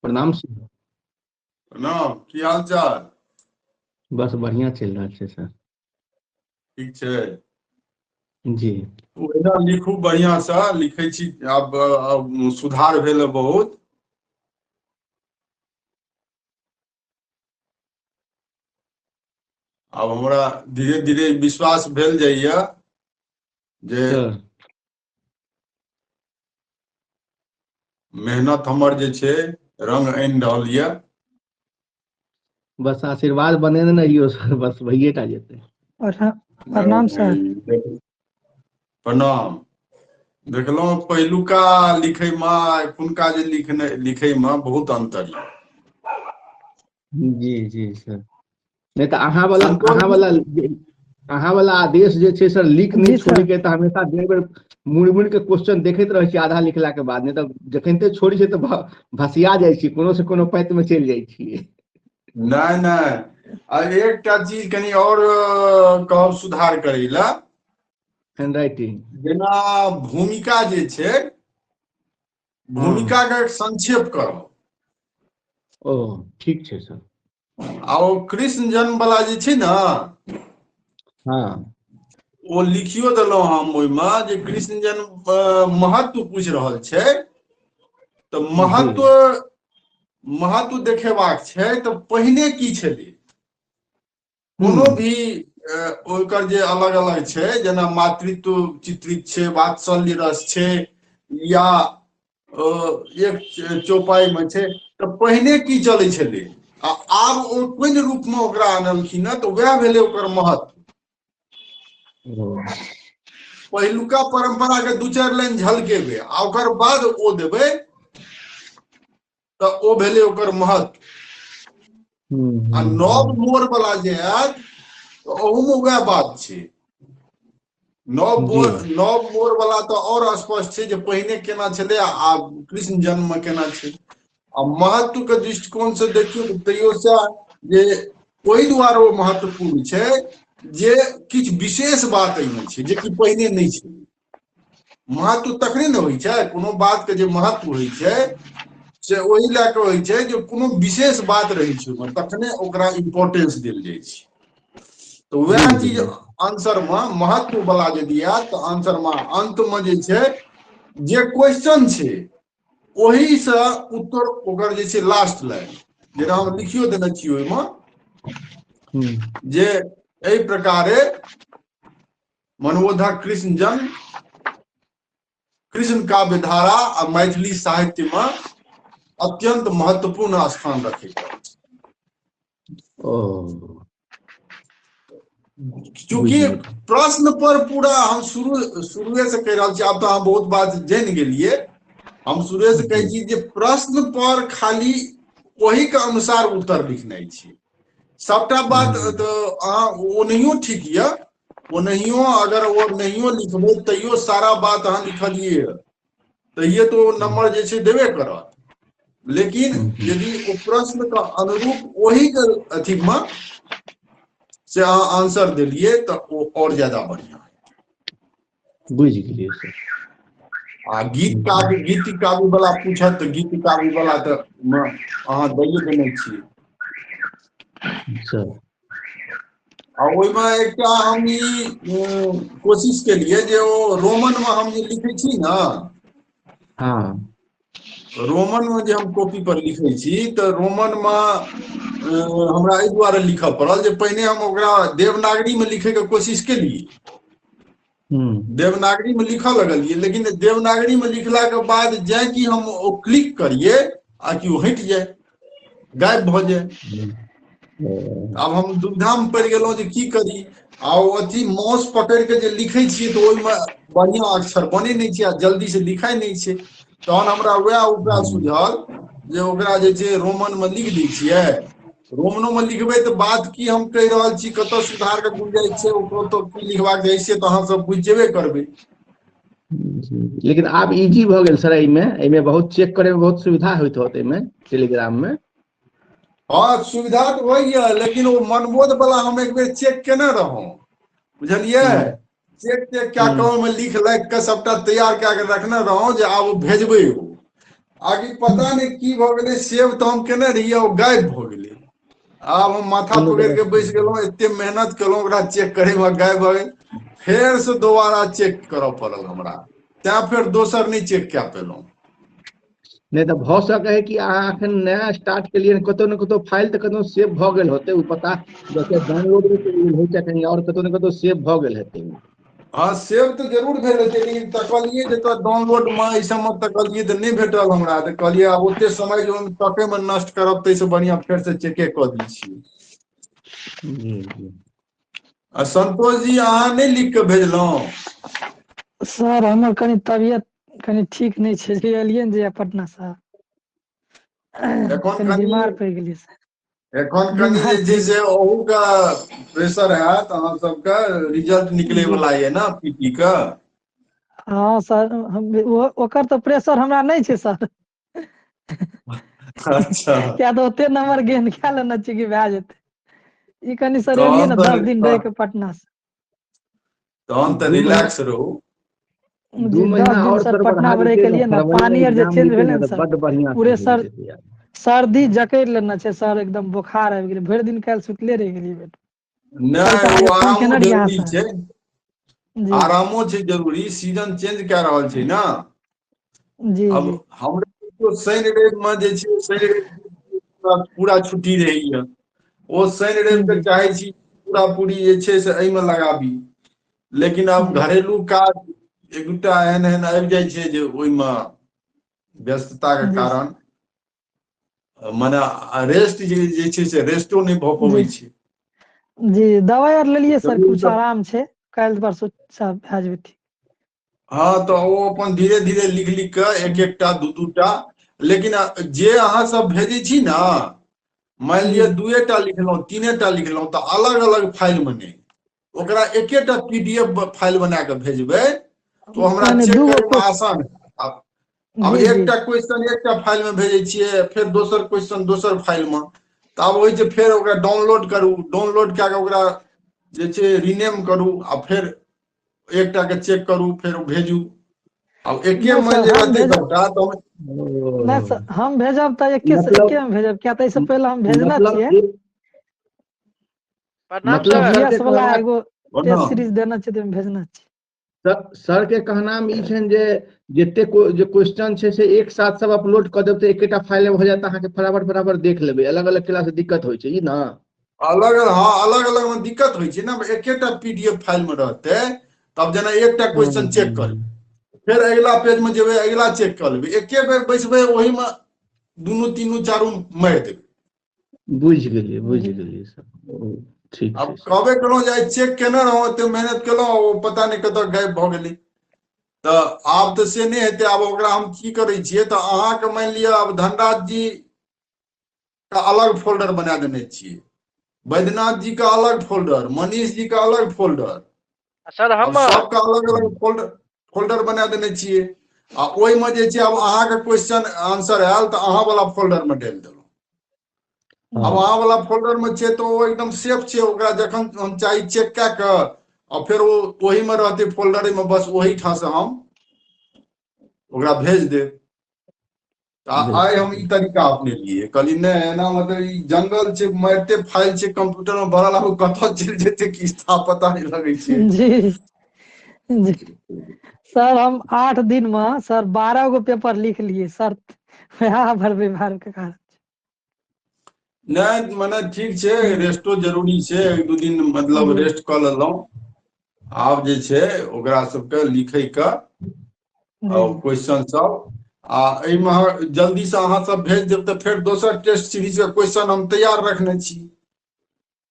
प्रणाम सर। प्रणाम, की हाल चाल? बस बढ़िआँ चलि रहल छै सर। ठीक छै। जी। ओहिना लिखू, बढ़िआँसँ लिखै छी। आब सुधार भेल हँ बहुत। आब हमरा धीरे धीरे विश्वास भेल जाइया जे सर मेहनत हमर जे छै रंग आनि रहल यऽ। बस आशीर्वाद बनेने रहियौ सर, बस भइए टा जेतै। प्रणाम सर। प्रणाम। देखलहुँ पहिलुका लिखैमे आ एखुनका जे लिखने लिखैमे बहुत अन्तर यऽ। जी जी सर, नहि तऽ अहाँ वाला संतोष अहाँ जी वाला अहाँ वाला आदेश जे छै सर, लीक नहि जी सर। छोड़ैके, तऽ हमेशा बेर बेर मुड़ि मुड़ि के क्वेश्चन देखैत रहै छी आधा लिखला के बाद, नहि तऽ जखनिते छोड़ै छै तऽ भसिया जाइ छी, कोनो से कोनो पाँति मे चलि जाइ छियै। नहि नहि, आ एकटा चीज कनि आओर कहब सुधार करै लए। हैंडराइटिंग। जेना भूमिका जे छै, हँ भूमिका के संक्षेप करब। ओ ठीक छै सर। आ ओ कृष्ण जन्म वला जे छै ने, हँ। ओ लिखियो देलहुँ हम ओहिमे जे कृष्ण जन्म महत्व पूछि रहल छै, तऽ जी। महत्व महत्व देखेबाक छै तऽ पहिने की छलै, कोनो हूँ भी ओकर जे अलग अलग छै, जेना मातृत्व चित्रित छै, वात्सल्य रस छै, या एक चौपाई मे छै, तऽ पहिने की चलै छलै आ आब ओ कोन रूपमे ओकरा आनलखिन हेँ, तऽ वएह भेलै ओकर महत्व। ओ पहिलुका परम्परा के दू चारि लाइन झलकेबै आ ओकर बाद ओ देबै, तऽ ओ भेलै ओकर महत्व। हूँ आ हूँ नव हूँ मोड़ वाला जे आयत तऽ ओहूमे वएह बात छै। नव जी। मोड़, नव मोड़ वाला तऽ आओर स्पष्ट छै जे पहिने केना छलै आ आब कृष्ण जन्म मे केना छै। आ महत्व के दृष्टिकोण से देखियौ तऽ तैयो सएह जे ओहि दुआरे ओ महत्वपूर्ण छै जे किछु विशेष बात एहिमे छै जेकि पहिने नहि छै। महत्व तखने ने होइ छै, कोनो बातके जे महत्व होइ छै से ओहि लए कऽ होइ छै जे कोनो विशेष बात रहै छै ओहिमे, तखने ओकरा इम्पोर्टेंस देल जाइ छै। तऽ जी वएह जी चीज आंसरमे महत्व वाला यदि आयत तऽ आंसरमे अंतमे जे छै, जे क्वेश्चन छै ओहिसँ उत्तर ओकर जे छै लास्ट लाइन, जेना हम लिखियो देने छियै ओहिमे हूँ जे एहि प्रकारे मनबोधक कृष्ण जन्म कृष्ण काव्य धारा आ मैथिली साहित्यमे अत्यंत महत्वपूर्ण स्थान रखैत अछि। ओ चूँकि बुझि गेलियै। प्रश्न पर पूरा हम शुरुए से कहि रहल छी, आब तऽ अहाँ बहुत बात जानि गेलियै। हम शुरुए से कहै जी छी जे प्रश्न पर खाली ओहि के अनुसार उत्तर लिखनाइ छै। सभटा बात हूँ तऽ अहाँ ओ नहियो ठीक यऽ, ओ नहियो, अगर ओ नहियो लिखबै तैयो सारा बात अहाँ लिखलियै यऽ तैयो तऽ ओ नंबर जे छै देबे करत। लेकिन हूँ हूँ यदि ओ प्रश्न के अनुरूप ओहि के अथीमे से अहाँ आंसर देलियै तऽ ओ आओर ज्यादा बढ़िआँ। बुझि गेलियै सर। आ गीत काव्य, गीत काव्य वाला पूछत तऽ गीत काव्य वाला तऽ मे अहाँ दैये देने छियै। सर आ ओहिमे एकटा हम ई कोशिश केलियै जे ओ रोमनमे हम जे लिखै छी ने, हँ। रोमनमे जे हम कॉपी पर लिखै छी तऽ रोमनमे हमरा एहि दुआरे लिखय पड़ल जे पहिने हम ओकरा देवनागरीमे लिखैके कोशिश केलियै। हूँ देवनागरी मे लिखऽ लगलियै, लेकिन देवनागरी मे लिखलाके बाद जाय कि हम ओ क्लिक करियै आ कि ओ हटि जाय, गायब भऽ जाय। ओ आब हम दुविधामे पड़ि गेलहुँ जे की करी। आ ओ अथी माउस पकड़ि कऽ जे लिखै छियै तऽ ओहिमे बढ़िआँ अक्षर बनै नहि छै आ जल्दी से लिखाइ नहि छै। तहन हमरा उएह उपाय सुझल जे ओकरा जे छै रोमनमे लिख दै छियै। रोमनोमे लिखबै तऽ बात की हम कहि रहल छी, कतय सुधारके गुंजाइश छै, ओ कतऽ की लिखबाक जाइ छै, तऽ अहाँ सब बुझि जेबे करबै। लेकिन आब इजी भऽ गेल सर, एहिमे बहुत चेक करे मे बहुत सुविधा होइत होत एहिमे टेलीग्राम मे। हँ, सुविधा तऽ होइया, लेकिन ओ मनबोध वाला हम एक बेर चेक केने रहौं, बुझलियै? हूँ चेक तेक कए कऽ हूँ ओहिमे लिख लाइख कऽ सभटा तैयार कए कऽ रखने रहौं जे आब ओ भेजबै ओ। आगे पता नहि की भऽ गेलै, सेव तऽ हम केने रहियै, ओ गायब भऽ गेलै। आब हम माथा पकड़ि के बैस गेलहुँ, एते मेहनत केलहुँ ओकरा चेक करैमे, गायब भऽ गेल। फेर से दोबारा चेक करऽ पड़ल हमरा, तैं फेर दोसर नहि चेक कए पेलहुँ। नहि तऽ भऽ सकै है कि अहाँ एखन नया स्टार्ट केलियै, कतौ ने कतौ फाइल तऽ कतौ सेव भऽ गेल होतै, ओ पता जैसे डाउनलोड होइ छै कहीं आओर कतौ ने कतौ सेव भऽ गेल हेतै। हँ, सेव तऽ जरूर भेल हेतै, लेकिन तकलियै जे तऽ डाउनलोड मे एहि सबमे तकलियै तऽ नहि भेटल हमरा। तऽ कहलियै आब ओते समय जे ओहिमे तकै मे नष्ट करब, ताहिसँ बढ़िआँ फेरसँ चेके कऽ दै छियै। जी जी। आ संतोष जी, अहाँ नहि लिख कऽ भेजलहुँ? सर, हमर कनि तबियत कनि ठीक नहि छै, जे एलियै ने जे पटना सँ एखन कनि कनि बीमार पड़ि गेलियै सर। एखन कनि बीमार जे छै से अहूके प्रेशर हैत अहाँ सबके, रिजल्ट निकले जी वाला ये ने पीटी के। हँ सर, ओकर तऽ प्रेशर हमरा नहि छै सर। अच्छा। किया तऽ ओते नंबर गेन कए लेने छियै कि भए जेतै। ई कनि सर एलियै तहन ने तऽ 10 दिन रहि के पटना से। तहन तऽ दू महीना रिलैक्स रहू। दू जी, महीना 10 दिन आओर सर सर पटना बढ़ा मे रहि दितियै के ने, एलियै ने, फरवरी मे पानी आर जे एग्जाम चेंज लितियै भेलै ने ने तऽ सर, बड्ड बढ़िआँ पूरे से भऽ सर जेतै यार। सर्दी जकड़ि लेने छै सर, एकदम बोखार आबि गेलै, भरि दिन काल्हि सुतले रहि गेलियै बेड। काल्हि नहि, तऽ ओ अहाँके फोन आरामो केने रहियै अहाँ जरूरी से। छै। जी। आरामो छै जरूरी, सीजन चेंज कए रहल छै ने। जी। अब जी। हमरा शनि रविमे जे छै, शनि रवि पूरा छुट्टी रहैया, ओ शनि रवि के जी। चाहै छी पूरा पूरी जे छै से एहिमे लगाबी, लेकिन आब जी। घरेलू काज एक दूटा एहन एहन आबि जाइ छै जे ओहिमे व्यस्तता के जी। कारण मने रेस्ट जे छै से रेस्टो नहि भऽ जी। पबै छै। जी, दबाइ आर लेलियै सर, चलू कुछ तऽ आराम छै, काल्हि परसू सब भए जेबै ठीक। हँ, तऽ ओ अपन धीरे धीरे लिख लिख कऽ एक हूँ। एकटा दू दूटा, लेकिन जे अहाँ सब भेजै छी ने, मानि जी। लिअ दूएटा लिखलहुँ, तीनेटा लिखलहुँ, तऽ अलग अलग फाइलमे नहि, ओकरा एकेटा पीडीएफ फाइल बना कऽ भेजबै तऽ ओ हमरा नहि नहि, चेक दूगो करैमे क्वेश्चन। आसान हैत। आब जी जी। एकटा क्वेश्चन एकटा फाइल मे भेजै छियै, फेर दोसर क्वेश्चन दोसर फाइल मे, तऽ आब होइ छै फेर ओकरा डाउनलोड करू, डाउनलोड कए कऽ ओकरा जे छै रिनेम करू आ फेर एकटा के चेक करू, फेर ओ भेजू। आब नहि एकेमे सर, जे हम रहतै भेजब। सबटा तऽ नहि ओ सर, हम भेजब तऽ एके मतलब एके मे भेजब, किया तऽ एहिसँ पहिले हम भेजने मतलब छियै। एक प्रणाम मतलब सर। सर के जीएस वाला कहबाक एगो हम टेस्ट सीरीज देने छियै, तऽ ओहिमे भेजने छियै। सर के कहनाम ई छनि जे जते जे क्वेश्चन छै से एक साथ सब अपलोड कऽ देब तऽ एकेटा फाइल मे भऽ जायत, अहाँके फटाफट फटाफट देख लेबै। अलग अलग केला से दिक्कत होइ छै ई ने। अलग, हँ, अलग अलग मे दिक्कत होइ छै ने। एकेटा पीडीएफ फाइल मे रहतै तब जेना एकटा हूँ क्वेश्चन चेक कऽ लेबै, फेर अगिला पेज मे जेबै, अगिला चेक कऽ लेबै, एके बेर बैसबै, ओहिमे दुनू तीनू चारू मारि देबै। बुझि गेलियै, बुझि जी। गेलियै सर, ओ ठीक आब छै सर। कहबे केलहुँ जे आइ चेक केने रहौं, एते मेहनत केलहुँ, ओ पता नहि कतऽ गायब भऽ गेलै। तऽ आब तऽ से नहि हेतै। आब ओकरा हम की करै छियै तऽ अहाँके मानि लिअ आब धनराज जी के अलग फोल्डर बना देने छियै, बैद्यनाथ जी के अलग फोल्डर, मनीष जी के अलग फोल्डर, सर आब हमर सबके अलग अलग फोल्डर बना देने छियै। आ ओहिमे जे छै आब अहाँके क्वेश्चन आंसर आयल तऽ अहाँ वाला फोल्डर मे डालि देलहुँ। आब हँ अहाँ वाला फोल्डर मे छै तऽ ओ एकदम सेफ छै, ओकरा जखन हम चाही चेक कए कऽ आ फेर ओ ओहीमे रहतै फोल्डरे मे, बस ओहीठाम से हम ओकरा भेज देब। तऽ आइ हम बिल्कुल। ई तरीका अपनेलियै, कहलियै नहि, एना मतलब ई जंगल छै, मारिते फाइल छै कंप्यूटर मे भरल, आब कतऽ चलि जेतै कि पता नहि लगै छै। जी जी सर, हम 8 दिन मे सर 12 गो पेपर लिखलियै सर, वएह भर बीमार के कारण। नहि, मने ठीक छै, रेस्टो जरूरी छै, एक दू दिन मतलब जी। रेस्ट कऽ लेलहुँ। आब जे छै ओकरा सबके लिखैके जी। क्वेश्चन सब, आ एहिमे जल्दीसँ अहाँ सब भेज देब तऽ फेर दोसर टेस्ट सीरीज के क्वेश्चन हम तैयार रखने छी,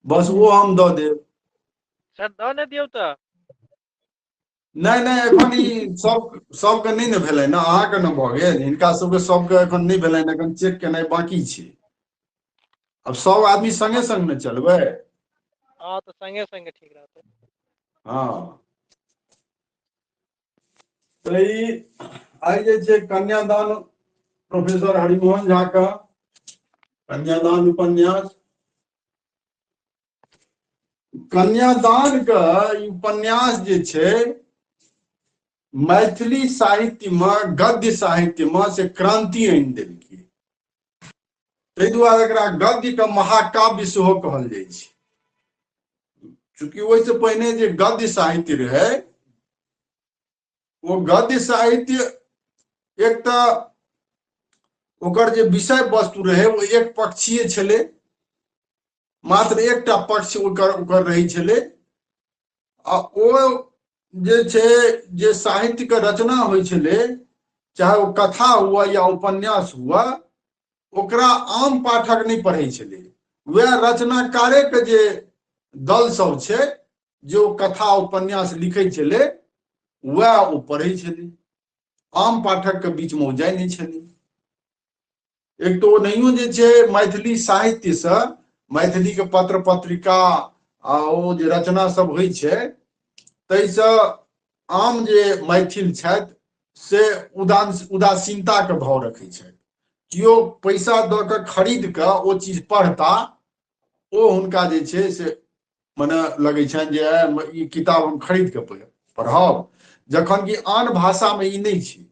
बस जी। ओ हम दऽ देब। सर, दऽ नहि दियौ तऽ। नहि नहि, एखन ई सब सबके नहि ने भेलै ने, अहाँके ने भऽ गेल, हिनका सबके सबके एखन नहि भेलनि, एखन चेक केनाइ बाकी छै। आब सब आदमी संगे संग ने चलबै। हँ, तऽ संगे संगे ठीक रहतै। हँ, तऽ ई आइ जे छै कन्यादान, प्रोफेसर हरिमोहन झा के कन्यादान उपन्यास। कन्यादान के ई उपन्यास जे छै मैथिली साहित्य में, गद्य साहित्य में से क्रांति आनि देलकै। ताहि दुआरे एकरा गद्य के महाकाव्य सेहो कहल जाइ छै। चूँकि ओहिसँ पहिने जे गद्य साहित्य रहै, ओ गद्य साहित्य एक तऽ ओकर जे विषय वस्तु रहै ओ एक पक्षीय छलै, मात्र एकटा पक्ष ओकर ओकर रहै छलै। आ ओ जे छै जे साहित्य के रचना होइ छलै, चाहे ओ कथा हुआ या उपन्यास हुआ, ओकरा आम पाठक नहि पढ़ै छलै। वएह रचनाकारे के जे दल सब छै जे ओ कथा उपन्यास लिखै छलै, वएह ओ पढ़ै छलै। आम पाठक के बीच मे ओ जाइ नहि छलै। एक तऽ ओनाहियो जे छै मैथिली साहित्यसँ मैथिली के पत्र पत्रिका आ ओ जे रचना सब होइ छै, ताहिसँ आम जे मैथिल छथि से उदासीनता के भाव रखै छथि। केओ पैसा दऽ कऽ खरीद कऽ ओ चीज पढ़ता, ओ हुनका जे छै से मने लगै छनि जे ई किताब हम खरीद कऽ पढ़ब, जखन कि आन भाषामे ई नहि छै।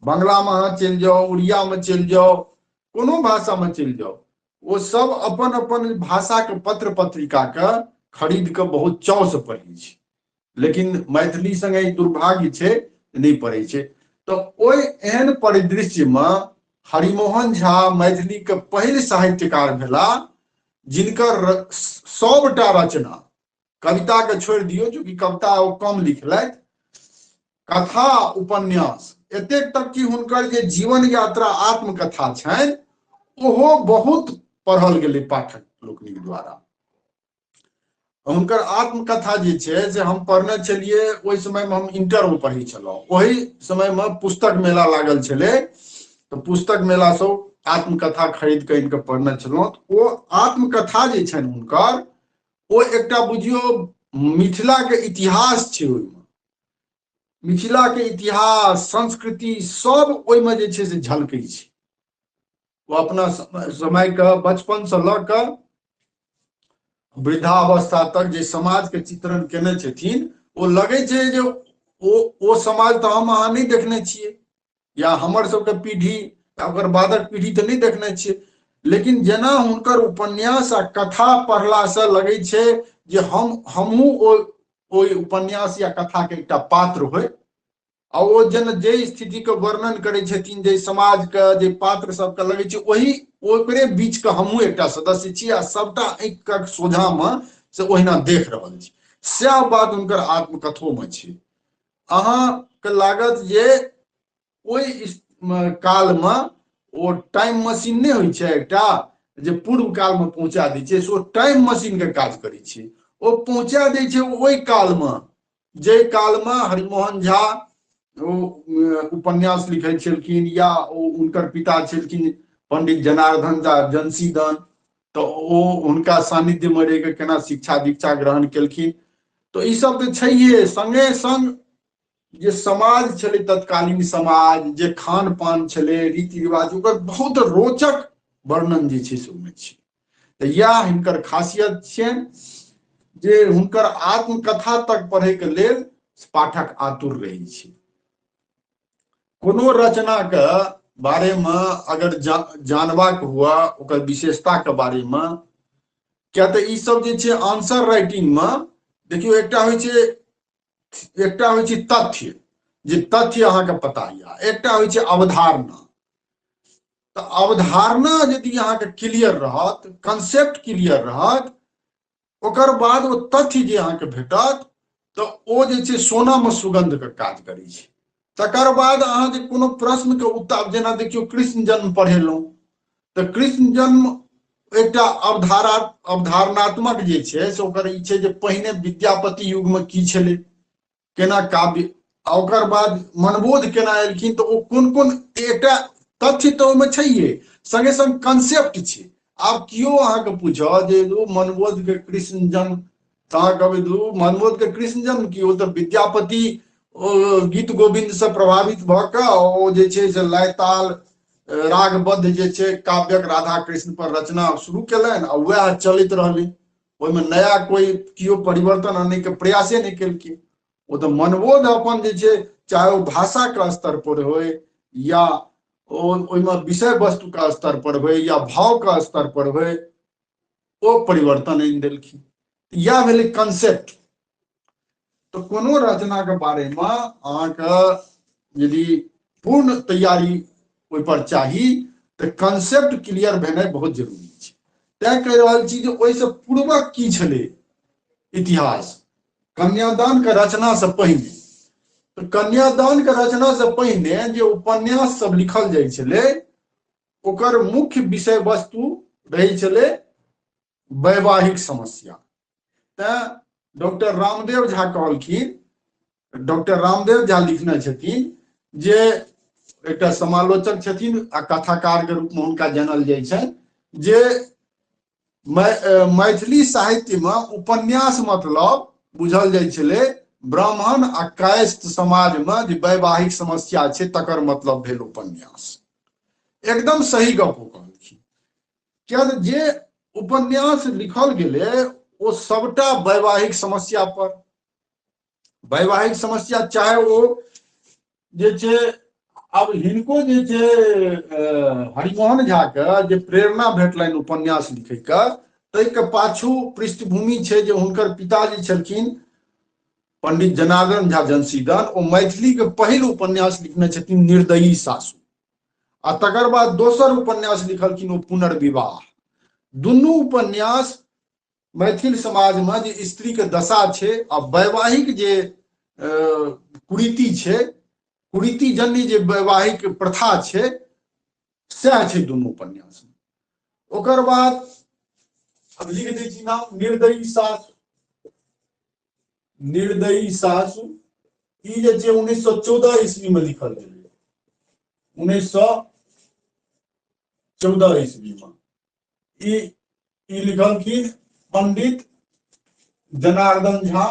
बंगलामे अहाँ चलि जाउ, उड़ियामे चलि जाउ, कोनो भाषामे चलि जाउ, ओ सब अपन अपन भाषाके पत्र पत्रिकाके खरीद कऽ बहुत चावसँ पढ़ै छै। लेकिन मैथिली संगे ई दुर्भाग्य छै, नहि पढ़ै छै। तऽ ओहि एहन परिदृश्यमे हरिमोहन झा मैथिलीके पहिल साहित्यकार भेला जिनकर सबटा रचना, कविता के छोड़ि दियौ, चूँकि कविता ओ कम लिखलथि, कथा उपन्यास, एतेक तक कि हुनकर जे जीवन यात्रा आत्मकथा छनि ओहो बहुत पढ़ल गेलै पाठक लोकनिक द्वारा। हुनकर आत्मकथा जे छै से हम पढ़ने छलियै, ओहि समय मे हम इंटर मे पढ़ै छलहुँ। ओहि समय मे पुस्तक मेला लागल छलै, तऽ पुस्तक मेला सँ आत्मकथा खरीद कऽ आनि कऽ पढ़ने छलहुँ। ओ आत्मकथा जे छनि हुनकर, ओ एकटा बुझियौ मिथिला के इतिहास छै। ओहिमे मिथिला के इतिहास, संस्कृति सब ओहिमे जे छै से झलकै छै। ओ अपना समय के बचपन से लऽ कऽ वृद्धावस्था तक जे समाज के चित्रण केने छथिन, ओ लगै छै जे ओ समाज तऽ हम अहाँ नहि देखने छियै, या हमर सबके पीढ़ी या ओकर बादक पीढ़ी तऽ नहि देखने छियै, लेकिन जेना हुनकर उपन्यास आ कथा पढ़लासँ लगै छै जे हमहूँ ओहि उपन्यास या कथा के एकटा पात्र होइ। आ ओ जेना जे स्थिति के वर्णन करै छथिन, जे समाज के जे पात्र सबके लगै छै ओही ओकरे बीच के हमहूँ एकटा सदस्य छी आ सबटा आँखि के सोझा मे से ओहिना देख रहल छी। सएह बात हुनकर आत्मकथो मे छै। अहाँके लागत जे ओहि काल मे ओ टाइम मशीन नहि होइ छै एकटा जे पूर्व काल मे पहुंचा दै छै, से ओ टाइम मशीन के काज करै छै। ओ पहुंचा दै छै ओहि काल मे जे काल मे हरिमोहन झा ओ उपन्यास लिखै छलखिन, या ओ हुनकर पिता छलखिन पंडित जनार्दन झा जनसीदन, तऽ ओ हुनका सानिध्य मे रहि कऽ केना शिक्षा दीक्षा ग्रहण केलखिन। तऽ ई सब तऽ छैहे, संगे संग जे समाज छलै तत्कालीन समाज, जे खान पान छलै, रीति रिवाज, ओकर बहुत रोचक वर्णन जे छै से ओहिमे छै। तऽ इएह हिनकर खासियत छियनि जे हुनकर आत्मकथा तक पढ़ैके लेल पाठक आतुर रहै छै। कोनो रचनाके बारेमे अगर जानबाक हुआ, ओकर विशेषताके बारेमे, किया तऽ ई सब जे छै आंसर राइटिंगमे देखियौ, एकटा होइ छै तथ्य, जे तथ्य अहाँके पता यऽ, एकटा होइ छै अवधारणा। तऽ अवधारणा यदि अहाँके क्लियर रहत, कंसेप्ट क्लियर रहत, ओकर बाद ओ तथ्य जे अहाँके भेटत तऽ ओ जे छै सोनामे सुगन्धके काज करै छै। तकर बाद अहाँ जे कोनो प्रश्नके उत्तर, जेना देखियौ कृष्ण जन्म पढ़ेलहुँ, तऽ कृष्ण जन्म एकटा अवधारणात्मक जे छै से ओकर ई छै जे पहिने विद्यापति युगमे की छलै, केना काव्य, आ ओकर बाद मनबोध केना एलखिन, तऽ ओ कोन कोन एकटा तथ्य तऽ ओहिमे छैहे, संगे संग कंसेप्ट छै। आब केओ अहाँके पूछत जे ओ मनबोध के कृष्ण जन्म, तऽ अहाँ कहबै दू मनबोध के कृष्ण जन्म की, ओ तऽ विद्यापति ओ गीत गोविंद से प्रभावित भऽ कऽ ओ जे छै से लय ताल रागबद्ध जे छै काव्यक राधा कृष्ण पर रचना शुरू केलनि आ वएह चलैत रहलै। ओहिमे नया कोई केओ परिवर्तन आनैके प्रयासे नहि केलकै। ओ तऽ मनबोध अपन जे छै, चाहे ओ भाषा के स्तर पर होय या ओहिमे विषय वस्तु के स्तर पर होय या भाव के स्तर पर होय, ओ परिवर्तन आनि देलखिन। इएह भेलै कंसेप्ट। तऽ कोनो रचना के बारे मे अहाँके यदि पूर्ण तैयारी ओहि पर चाही तऽ कंसेप्ट क्लियर भेनाइ बहुत जरूरी छै। तैं कहि रहल छी जे ओहिसँ पूर्वक की छलै इतिहास कन्यादान के रचना से पहिने। तऽ कन्यादान के रचना से पहिने जे उपन्यास सब लिखल जाइ छलै ओकर मुख्य विषय वस्तु रहै छलै वैवाहिक समस्या। तैं डॉक्टर रामदेव झा कहलखिन, डॉक्टर रामदेव झा लिखने छथिन जे एकटा समालोचक छथिन आ कथाकार के रूप में हुनका जानल जाइ छनि, जे मैथिली साहित्य में उपन्यास मतलब बुझल जाइ छलै ब्राह्मण आ कायस्थ समाज में जे वैवाहिक समस्या छै तकर मतलब भेल उपन्यास। एकदम सही गप ओ कहलखिन, किया तऽ जे उपन्यास लिखल गेलै ओ सबटा वैवाहिक समस्या पर, वैवाहिक समस्या चाहे ओ जे छै, आब हिनको जे छै हरिमोहन झा के जे प्रेरणा भेटलनि उपन्यास लिखैके, ताहिके पाछू पृष्ठभूमि छै जे हुनकर पिताजी छलखिन पंडित जनार्दन झा जनसीदन, ओ मैथिली के पहिल उपन्यास लिखने छथिन निर्दयी सासु, आ तकर बाद दोसर उपन्यास लिखलखिन ओ पुनर्विवाह। दुनू उपन्यास मैथिल समाज में जे स्त्री के दशा छै आ वैवाहिक जे कुरीति छै, कुरीति जन्य जे वैवाहिक प्रथा छै, सएह छै दुनू उपन्यास में। ओकर बाद अब लिख दै छी नाम निर्दयी सासु। निर्दयी सासु ई जे छै 1914 ईस्वी में लिखल गेलै, 1914 ईस्वी में ई लिखलखिन पंडित जनार्दन झा।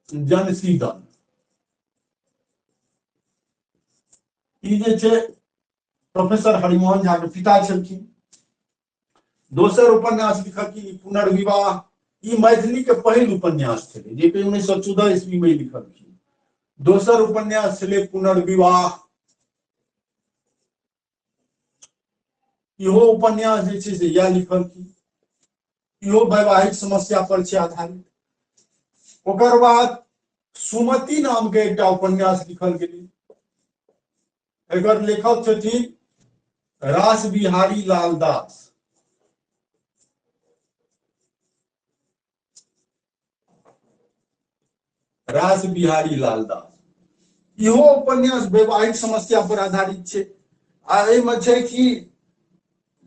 जनसीदन। ई जे छै प्रोफेसर हरिमोहन झा के पिता छलखिन। दोसर उपन्यास लिखलखिन पुनर्विवाह, ई मैथिली के पहिल उपन्यास छलै जे कि 1914 ईस्वी में लिखलखिन। दोसर उपन्यास छलै पुनर्विवाह, इहो उपन्यास जे छै से इएह लिखलखिन, इहो वैवाहिक समस्या पर छै आधारित। ओकर बाद सुमति नाम के एकटा उपन्यास लिखल गेलै, एकर लेखक छथिन रास बिहारी लाल दास। रास बिहारी लाल दास, इहो उपन्यास वैवाहिक समस्या पर आधारित छै। आ एहिमे छै कि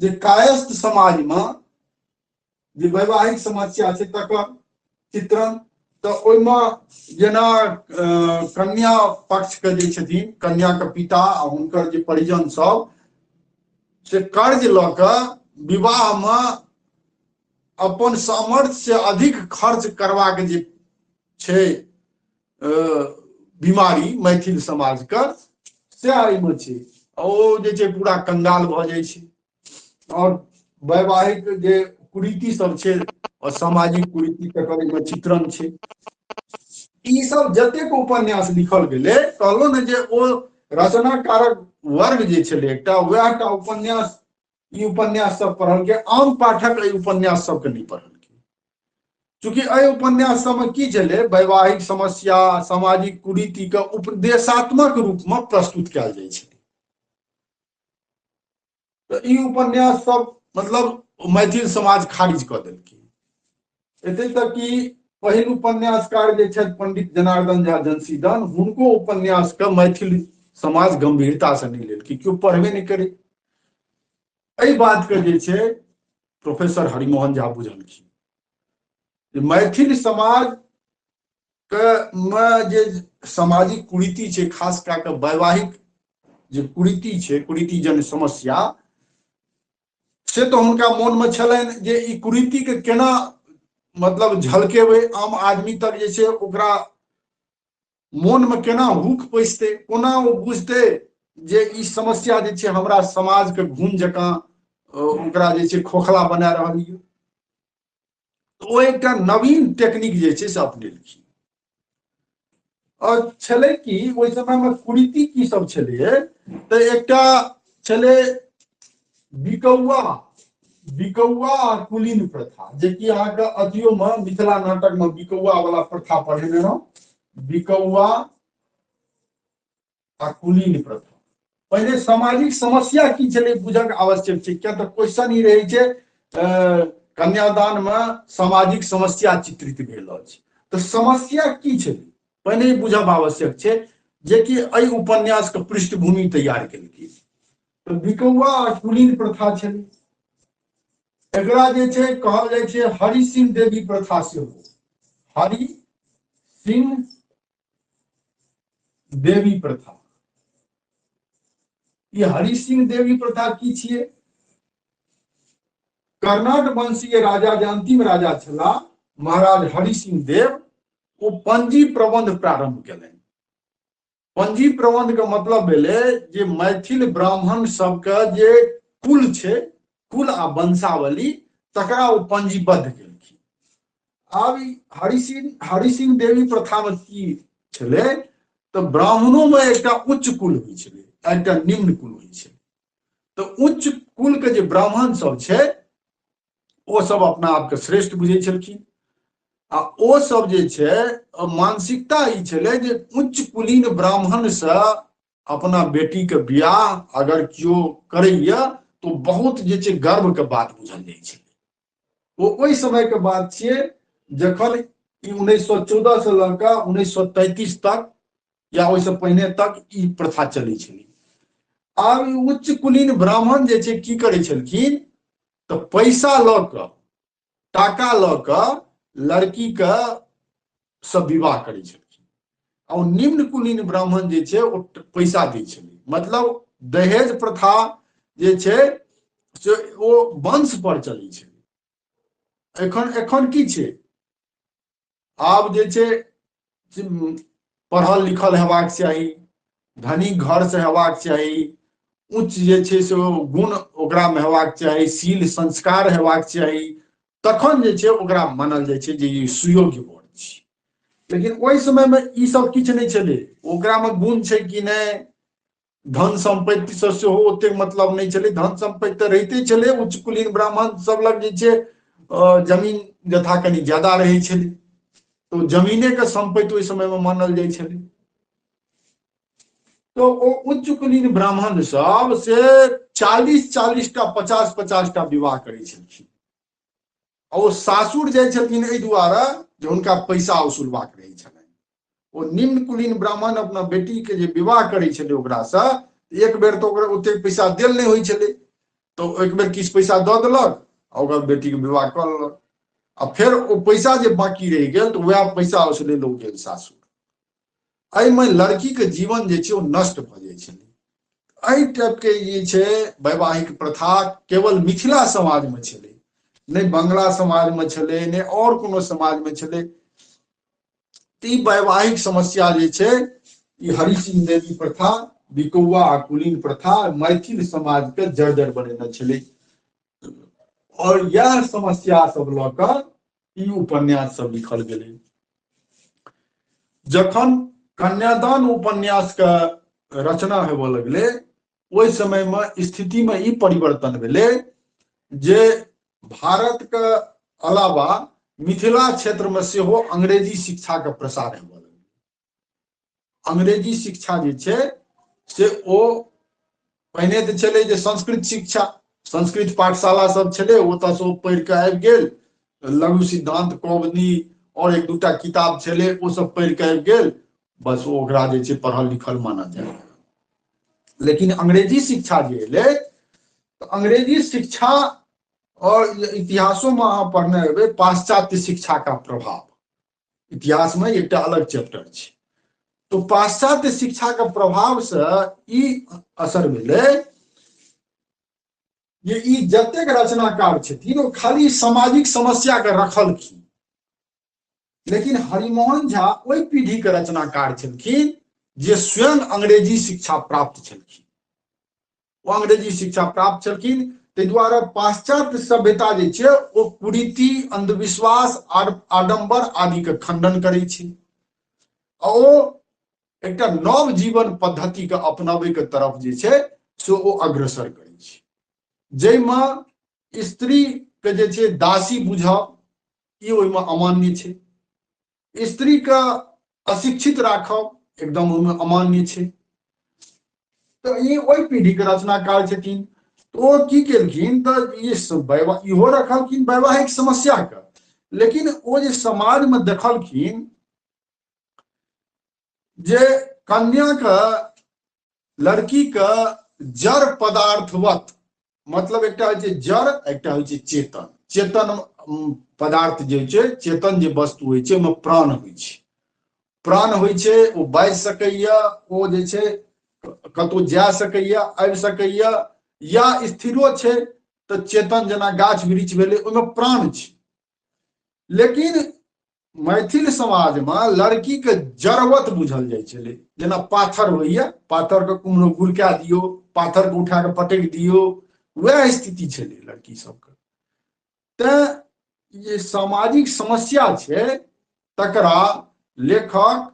जे कायस्थ समाज में जे वैवाहिक समस्या छै तकर चित्रण, तऽ ओहिमे जेना कन्या पक्ष के जे छथिन, कन्या के पिता आ हुनकर जे परिजन सब से कर्ज लऽ कऽ विवाह में अपन सामर्थ्य से अधिक खर्च करबाक जे छै बीमारी मैथिल समाज के, से एहिमे छै। ओ जे छै पूरा कंगाल भऽ जाइ छै और वैवाहिक जे कुरीति सब छै और सामाजिक कुरीति तकर एहिमे चित्रण छै। ई सब जतेक उपन्यास लिखल गेलै, कहलहुँ ने जे ओ रचनाकारक वर्ग जे छलै एकटा, वएह टा उपन्यास ई उपन्यास सब पढ़लकै। आम पाठक एहि उपन्यास सबके नहि पढ़लकै, चूँकि एहि उपन्यास सबमे की छलै, वैवाहिक समस्या सामाजिक कुरीति के उपदेशात्मक रूप में प्रस्तुत कयल जाइ छलै। तऽ ई उपन्यास सब मतलब मैथिल समाज खारिज कऽ देलकै। एते तक कि पहिल उपन्यासकार जे छथि पंडित जनार्दन झा जनसीदन, हुनको उपन्यास के मैथिल समाज गंभीरता से नहि लेलकै, केओ पढ़बे नहि करै। एहि बात के जे छै प्रोफेसर हरिमोहन झा बुझलखिन जे मैथिल समाज के मे जे सामाजिक कुरीति छै, खास कए कऽ वैवाहिक जे कुरीति छै, कुरीति जन समस्या, से तऽ हुनका मोन मे छलनि जे ई कुरीति के केना मतलब झलकेबै आम आदमी तक, जे छै ओकरा मोन मे केना हुक पैसतै, कोना ओ बुझतै जे ई समस्या जे छै हमरा समाज के घून जकाँ ओकरा जे छै खोखला बना रहल यऽ। तऽ ओ एकटा नवीन टेक्निक जे छै से अपनेलखिन। और छलै कि ओहि समय मे कुरीति की सब छलै, तऽ एकटा छलै बिकौआ, बिकौआ आ कुलीन प्रथा, जेकि अहाँके अथियो मे मिथिला नाटक मे बिकौआ वाला प्रथा पढ़ेने रहौं, बिकौआ आ कुलीन प्रथा। पहिले सामाजिक समस्या की छलै बुझक आवश्यक छै, किया तऽ क्वेश्चन ई रहै छै कन्यादान मे सामाजिक समस्या चित्रित भेल अछि, तऽ समस्या की छलै पहिने बुझब आवश्यक छै, जेकि एहि उपन्यास के पृष्ठभूमि तैयार केलकै। तऽ बिकौआ आ कुलीन प्रथा छलै, एकरा जे छै कहल जाइ छै हरि सिंह देवी प्रथा सेहो, हरि सिंह देवी प्रथा। ई हरि सिंह देवी प्रथा की छियै? कर्नाट वंशीय राजा जे अंतिम राजा छलाह महाराज हरि सिंह देव, ओ पंजी प्रबंध प्रारंभ केलनि। पंजी प्रबंध के मतलब भेलै जे मैथिल ब्राह्मण सबके जे कुल छै, कुल आ वंशावली, तकरा ओ पंजीबद्ध केलखिन। आब ई हरि सिंह देवी प्रथा मे की छलै, तऽ ब्राह्मणो मे एकटा उच्च कुल होइ छलै, एकटा निम्न कुल होइ छलै। तऽ उच्च कुल के जे ब्राह्मण सब छै ओ सब अपना आपके श्रेष्ठ बुझै छलखिन, आ ओ सब जे छै मानसिकता ई छलै जे उच्च कुलीन ब्राह्मण से अपना बेटी के बियाह अगर केओ करैया तो बहुत जे छै गर्व के बात बुझल जाइ छलै। ओ ओहि समय के बात छियै जखन ई 1914 से लऽ कऽ 1933 तक या ओहिसँ पहिने तक ई प्रथा चलै छलै। आब ई उच्च कुलीन ब्राह्मण जे छै की करै छलखिन, तऽ पैसा लऽ कऽ, टाका लऽ कऽ लड़की के सब विवाह करै छलखिन, आ ओ निम्न कुलीन ब्राह्मण जे छै ओ पैसा दै छलै। मतलब दहेज प्रथा जे छै से ओ वंश पर चलै छलै। एखन की छै, आब जे छै पढ़ल लिखल हेबाक चाही, धनी घर से हेबाक चाही, उच्च जे छै से ओ गुण ओकरा मे हेबाक चाही, शील संस्कार हेबाक चाही, तखन जे छै ओकरा मानल जाइ छै जे ई सुयोग्य वर छी। लेकिन ओहि समय मे ई सब किछु नहि छलै, ओकरा मे गुण छै कि नहि, धन संपत्ति से सेहो ओतेक मतलब नहि छलै। धन संपत्ति तऽ रहिते छलै, उच्च कुलीन ब्राह्मण सब लग जे छै जमीन जथा कनि ज्यादा रहै छलै, तऽ जमीने के संपत्ति ओहि समय मे मानल जाइ छलै। तो ओ उच्च कुलीन ब्राह्मण सब से 40-40 टा 50-50 टा विवाह करै छलखिन, आ ओ सासुर जाइ छलखिन एहि दुआरे जे हुनका पैसा वसूलबाक रहै छलनि। ओ निम्न कुलीन ब्राह्मण अपना बेटी के जे विवाह करै छलै ओकरासँ, एक बेर तऽ ओकरा ओतेक पैसा देल नहि होइ छलै, तऽ एक बेर किछु पैसा दऽ देलक आ ओकर बेटी के विवाह कऽ लेलक, आ फेर ओ पैसा जे बाकी रहि गेल तऽ वएह पैसा वसूलै लए गेल सासुर। एहिमे लड़की के जीवन जे छै ओ नष्ट भऽ जाइ छलै। एहि टाइप के जे छै वैवाहिक प्रथा केवल मिथिला समाज मे छलै, नहि बंगला समाज मे छलै, नहि आओर कोनो समाज मे छलै। तऽ ई वैवाहिक समस्या जे छै ई हरि सिंह देवी प्रथा, बिकौआ आ कुलीन प्रथा मैथिल समाज के जर्जर बनेने छलै, और यह समस्या सब लऽ कऽ ई उपन्यास सब लिखल गेलै। जखन कन्यादान उपन्यास के रचना हेबऽ लगलै ओहि समय मे स्थिति मे ई परिवर्तन भेलै जे भारत के अलावा मिथिला क्षेत्र मे सेहो अंग्रेजी शिक्षा के प्रसार हेबऽ लगलै। अंग्रेजी शिक्षा जे छै से ओ पहिने तऽ छलै जे संस्कृत शिक्षा, संस्कृत पाठशाला सब छलै, ओतऽ से ओ पढ़ि कऽ आबि गेल, लघु सिद्धांत कौमुदी और एक दूटा किताब छलै ओ सब पढ़ि कऽ आबि गेल, बस ओ ओकरा जे छै पढ़ल लिखल मानल जाय। लेकिन अंग्रेजी शिक्षा जे एलै तऽ अंग्रेजी शिक्षा और इतिहासो मे अहाँ पढ़ने हेबै पाश्चात्य शिक्षा का प्रभाव, इतिहास में एकटा अलग चैप्टर छै। तो पाश्चात्य शिक्षा के प्रभाव से ई असर भेलै जे ई जतेक रचनाकार छथिन ओ खाली सामाजिक समस्या के रखलखिन, लेकिन हरिमोहन झा ओहि पीढ़ी के रचनाकार छलखिन जे स्वयं अंग्रेजी शिक्षा प्राप्त छलखिन। ओ अंग्रेजी शिक्षा प्राप्त छलखिन, ताहि दुआरे पाश्चात्य सभ्यता जे छै ओ कुरीति, अंधविश्वास, आडंबर आदि के खंडन करै छै आ ओ एकटा नव जीवन पद्धति के अपनाबै के तरफ जे छै से ओ अग्रसर करै छै, जाहिमे स्त्री के जे छै दासी बुझब ई ओहिमे अमान्य छै, स्त्री के अशिक्षित राखब एकदम ओहिमे अमान्य छै। तऽ ई ओहि पीढ़ी के रचनाकार छथिन। तऽ ओ की केलखिन तऽ ई इहो रखलखिन वैवाहिक समस्या के, लेकिन ओ जे समाज में देखलखिन जे कन्या के, लड़की के जड़ पदार्थवत, मतलब एकटा होइ छै जड़, एकटा होइ छै चेतन। चेतन पदार्थ जे होइ छै, चेतन जे वस्तु होइ छै ओहिमे प्राण होइ छै, प्राण होइ छै, ओ बाजि सकैया, ओ जे छै कतहु जा सकैया, आबि सकैया, या स्थिरो छै तऽ चेतन जेना गाछ वृक्ष भेलै ओहिमे प्राण छै। लेकिन मैथिल समाजमे लड़की के जड़वत बुझल जाइ छलै, जेना पाथर होइया, पाथर के कुम्हरो गुड़का दियौ, पाथर के उठा के पटकि दियौ, वएह स्थिति छलै लड़की सबके। तैं जे सामाजिक समस्या छै तकरा लेखक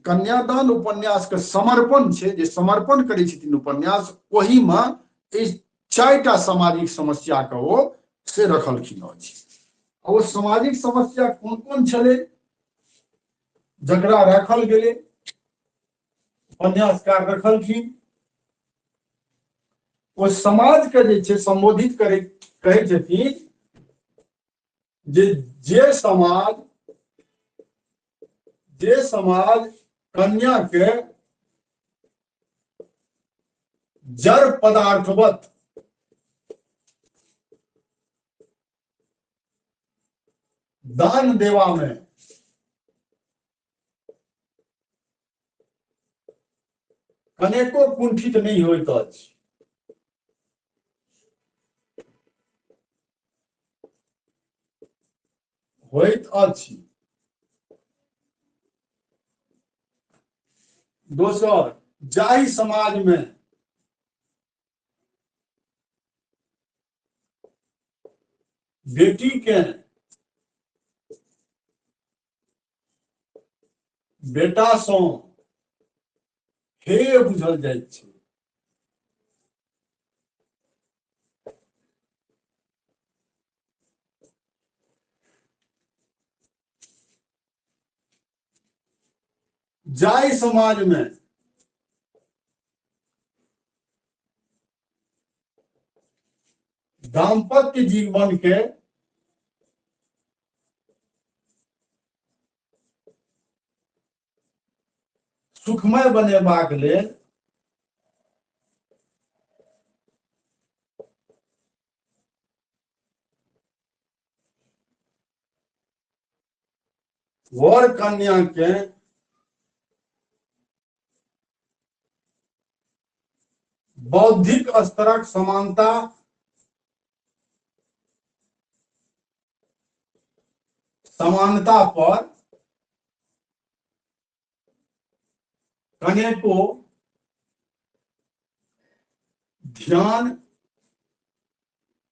कन्यादान उपन्यास के समर्पण छै, जे समर्पण करै छथिन उपन्यास, ओहिमे ई चारिटा सामाजिक समस्या के ओ से रखलखिन अछि। ओ सामाजिक समस्या कोन कोन छलै जकरा राखल गेलै, उपन्यासकार रखलखिन, ओ समाज के जे छै संबोधित करै कहै छथिन जे जे समाज कन्या के जड़ पदार्थवत दान देवा में कनेको कुंठित नहीं होइत अछि, होइत अछि। दोसर, जाहि समाज में बेटी के बेटा सँ हेय बुझल जाइत छै, जाहि समाज में दाम्पत्य जीवन के सुखमय बनेबाक लेल वर कन्या के बौद्धिक स्तरक समानता समानता पर कनेको ध्यान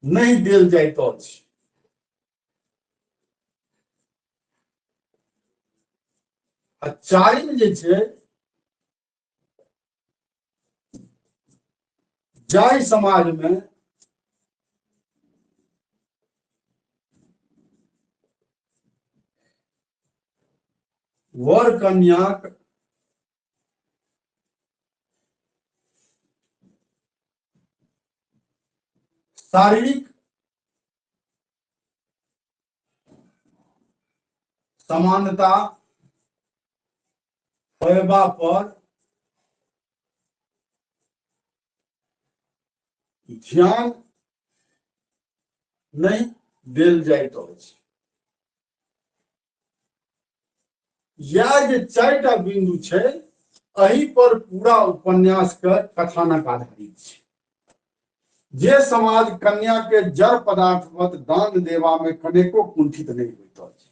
नहीं देल जाइत अछि। आ चारिम जे छै, जाहि समाज में वर कन्याक शारीरिक समानता होयबा पर ध्यान नहीं देल जाइत अछि। यह जे चारिटा बिंदु छै, एहि पर पूरा उपन्यास के कथानक आधारित छै। जे समाज कन्या के जड़ पदार्थवत दान देवा में कनेको कुंठित नहीं होइत अछि।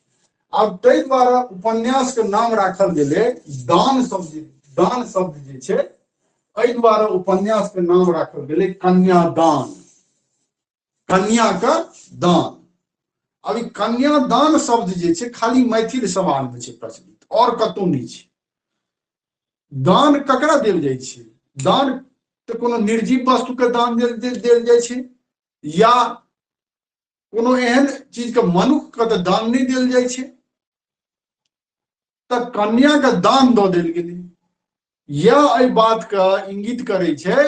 आब ताहि दुआरे उपन्यास के नाम राखल गेलै दान शब्द। दान शब्द जे छै, एहि दुआरे उपन्यास के नाम राखल गेलै कन्यादान। कन्या के दान। अब ई कन्यादान शब्द जे छै खाली मैथिल समाज में छै प्रचलित, और कतौ नहि छै। दान ककरा देल जाइ छै? दान तऽ कोनो निर्जीव वस्तु के दान देल जाइ छै, या कोनो एहन चीज के मनुख के तऽ दान नहि देल जाइ छै। तऽ कन्या के दान दऽ देल गेलै। यह एहि बात के इंगित करै छै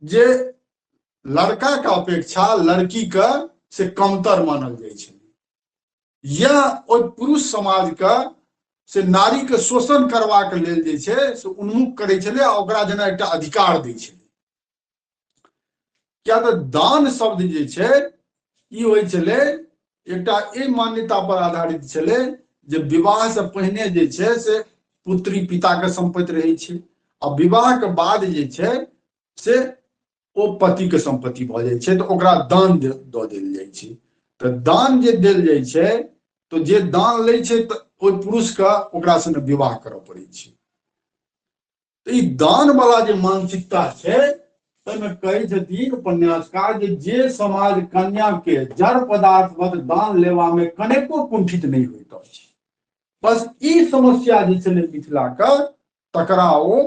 जे लड़का के अपेक्षा लड़की के से कमतर मानल जाइ छै। यह ओहि पुरुष समाज के से नारी के शोषण करबाक लेल जे छै से उन्मुख करै छलै आ ओकरा जेना एकटा अधिकार दै छलै। किया तऽ दान शब्द जे छै ई होइ छलै एकटा एहि मान्यता पर आधारित छलै जे विवाह से पहिने जे छै से पुत्री पिता के सम्पत्ति रहै छै आ विवाह के बाद जे छै से ओ पति के सम्पत्ति भऽ जाइ छै, तऽ ओकरा दान दऽ देल जाइ छै। तऽ दान जे देल जाइ छै तऽ जे दान लै छै तऽ ओहि पुरुष के ओकरा संगे विवाह करऽ पड़ै छै। तऽ ई दान वाला जे मानसिकता छै ताहिमे कहै छथिन उपन्यासकार जे समाज कन्या के जड़ पदार्थवत दान लेवा में कनेको कुंठित नहि होइत अछि। बस ई समस्या जे छलै मिथिला के तकरा ओ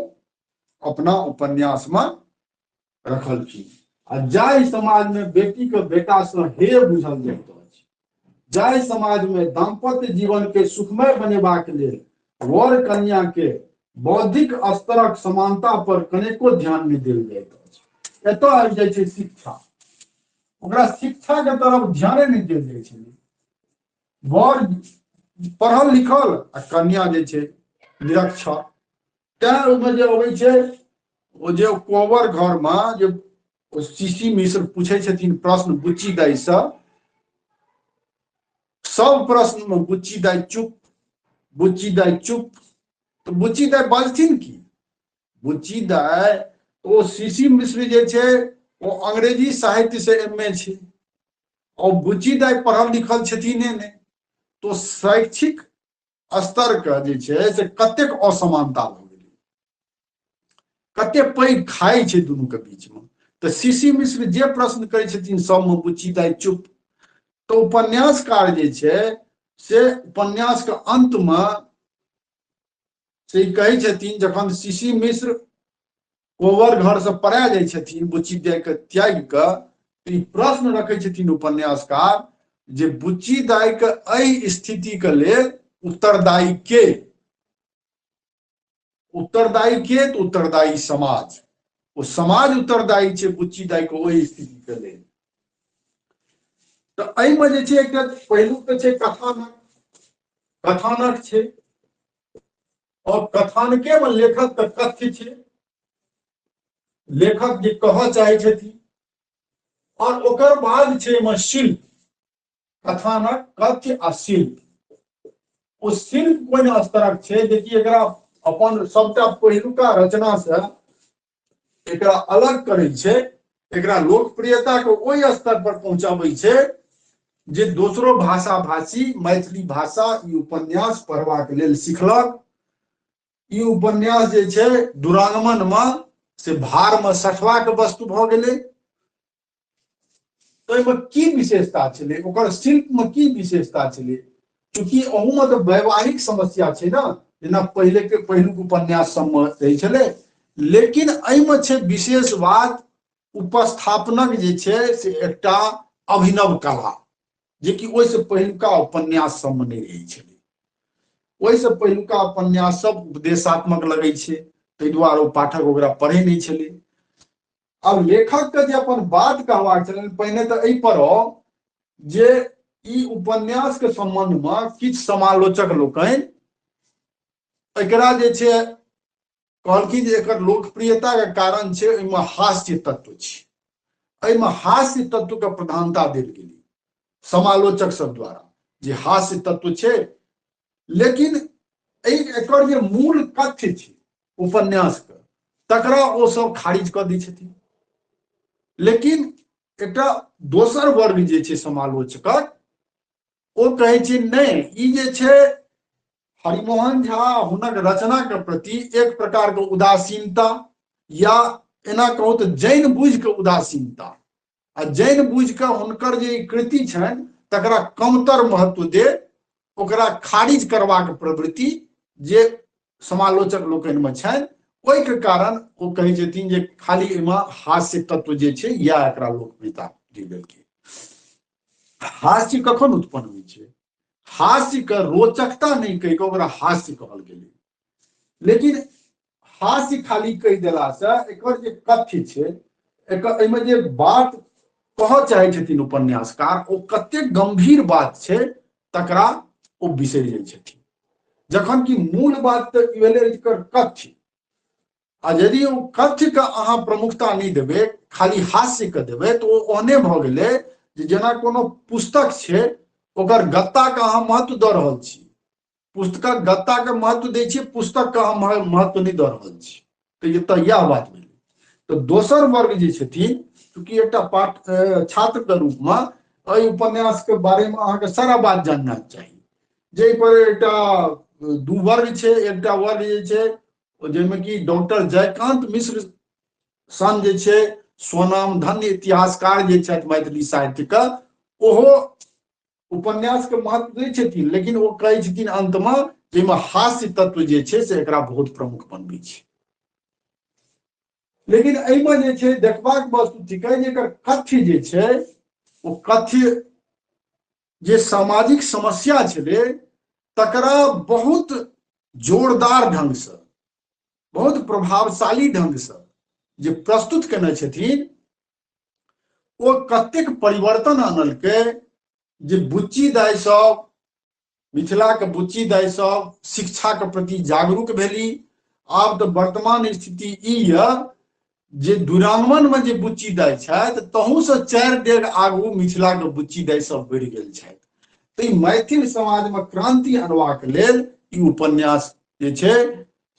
अपना उपन्यास में रखलखिन। आ जाहि समाज में बेटी के बेटा से हेय बुझल जाइत अछि, जाहि समाज में दाम्पत्य जीवन के सुखमय बनेबाक लेल वर कन्या के बौद्धिक स्तरक समानता पर कनेको ध्यान नहि देल जाइत अछि। एतऽ आबि जाइ छै शिक्षा, ओकरा शिक्षा के तरफ ध्याने नहि देल जाइ छै। वर पढ़ल लिखल आ कन्या जे छै निरक्षर, तैं ओहिमे जे अबै छै ओ जे कोबर घर में जे ओ सी सी मिश्र पूछै छथिन प्रश्न बुच्ची दाई सँ, सब प्रश्न में बुच्ची दाई चुप, बुच्ची दाई चुप। तऽ बुच्ची दाई बजथिन की? बुच्ची दाई ओ सी सी मिश्र जे छै ओ अंग्रेजी साहित्य से एम ए छै, और बुच्ची दाई पढ़ल लिखल छथिन नहि, तो शैक्षिक स्तर के जे छै से कतेक असमानता भऽ गेलै, कतेक पैघ खाइ छै दुनू के बीच में। तऽ सी सी मिश्र जे प्रश्न करै छथिन सबमे बुच्ची दाई चुप। तऽ उपन्यासकार जे छै से उपन्यास के अंत में से कहै छथिन, जखन सी सी मिश्र कोबर घर से पड़ा जाइ छथिन बुच्ची दाई के त्यागि कऽ, ई प्रश्न रखै छथिन उपन्यासकार जे बुच्ची दाई के एहि स्थिति के लेल उत्तरदायी के? उत्तरदायी के? तऽ उत्तरदायी समाज। ओ समाज उत्तरदायी छै बुच्ची दाई के ओहि स्थिति के लेल। तऽ एहिमे जे छै एकटा पहिलुक तऽ छै कथानक, कथानक छै और कथानके में लेखक के कथ्य छै, लेखक जे कहऽ चाहै छथिन, और ओकर बाद छै एहिमे शिल्प, कथानक, कथ्य आ शिल्प। ओ शिल्प कोन स्तरक छै जेकि एकरा अपन सबटा पहिलुका रचना से एकरा अलग करै छै, एकरा लोकप्रियता के ओहि स्तर पर पहुंचाबै छै जे दोसरो भाषा भाषी मैथिली भाषा ई उपन्यास पढ़बाक लेल सिखलक। ई उपन्यास जे छै दुरागमन में से भार में सठबाक वस्तु भऽ गेलै। ताहिमे की विशेषता छलै, ओकर शिल्प में की विशेषता छलै? चूँकि अहूमे तऽ वैवाहिक समस्या छै ने, जेना पहिले के पहिलुक उपन्यास सबमे रहै छलै, लेकिन एहिमे छै विशेष बात उपस्थापनक जे छै से एकटा अभिनव कला, जेकि ओहिसँ पहिलुका उपन्यास सबमे नहि रहै छलै। ओहिसँ पहिलुका उपन्यास सब उपदेशात्मक लगै छै, ताहि दुआरे ओ पाठक ओकरा पढ़ै नहि छलै। आब लेखक के जे अपन बात कहबाक छलनि, पहिने तऽ एहि पर आउ जे ई उपन्यास के संबंध में किछु समालोचक लोकनि एकरा जे छै कहलखिन जे एकर लोकप्रियता के कारण छै एहिमे हास्य तत्व छै, एहिमे हास्य तत्व के प्रधानता देल गेलै समालोचक सब द्वारा जे हास्य तत्व छै। लेकिन एकर जे मूल कथ्य छै उपन्यास के तकरा ओ सब खारिज कऽ दै छथिन। लेकिन एकटा दोसर वर्ग जे छै समालोचकक, ओ कहै छै नहि, ई जे छै हरिमोहन झा हुनक रचना के प्रति एक प्रकार के उदासीनता, या एना कहू तऽ जानि बुझि के उदासीनता, आ जानि बुझि कऽ हुनकर जे कृति छनि तकरा कमतर महत्व दे ओकरा खारिज करबाक प्रवृत्ति जे समालोचक लोकनिमे छनि, ओहिके कारण ओ कहै छथिन जे खाली एहिमे हास्य तत्व जे छै इएह एकरा लोकप्रियता देलकै। हास्य कखन उत्पन्न होइ छै? हास्य के रोचकता नहि कहि कऽ ओकरा हास्य कहल गेलै। लेकिन हास्य खाली कहि देलासँ एकर जे कथ्य छै, एकर एहिमे जे बात कहऽ चाहै छथिन उपन्यासकार, ओ कतेक गंभीर बात छै तकरा ओ बिसरि जाइ छथिन। जखन कि मूल बात तऽ ई भेलै एकर कथ्य, आ यदि ओ कथ्यके अहाँ प्रमुखता नहि देबै, खाली हास्यके देबै, तऽ ओ ओहने भऽ गेलै जे जेना कोनो पुस्तक छै ओकर गत्ताके अहाँ महत्व दऽ रहल छी, पुस्तकक गत्ताके महत्व दै छियै, पुस्तकके अहाँ महत्व नहि दऽ रहल छी। तऽ एतऽ इएह बात भेलै। तऽ दोसर वर्ग जे छथिन, चूँकि एकटा पाठ छात्रके रूपमे एहि उपन्यासके बारेमे अहाँके सारा बात जानना चाही, जाहिपर एकटा दू वर्ग छै। एकटा वर्ग जे छै जाहिमे कि डॉक्टर जयकांत मिश्र सन जे छै स्वनामधन्य इतिहासकार जे छथि मैथिली साहित्यके, ओहो उपन्यासके महत्व दै छथिन, लेकिन ओ कहै छथिन अन्तमे जाहिमे हास्य तत्व जे छै से एकरा बहुत प्रमुख बनबै छै। लेकिन एहिमे जे छै देखबाक वस्तु थिकै जे एकर कथ्य जे छै ओ कथ्य जे सामाजिक समस्या छलै तकरा बहुत जोरदार ढंगसँ, बहुत प्रभावशाली ढंगसँ जे प्रस्तुत केने छथिन, ओ कतेक परिवर्तन आनलकै जे बुच्ची दाइ सब, मिथिलाके बुच्ची दाइ सब शिक्षाके प्रति जागरूक भेली। आब तऽ वर्तमान स्थिति ई यऽ जे दुरागमनमे जे बुच्ची दाइ छथि तहूसँ 4 डेग आगू मिथिलाके बुच्ची दाइ सब बढ़ि गेल छथि। तऽ ई मैथिल समाजमे क्रांति अनबाक लेल ई उपन्यास जे छै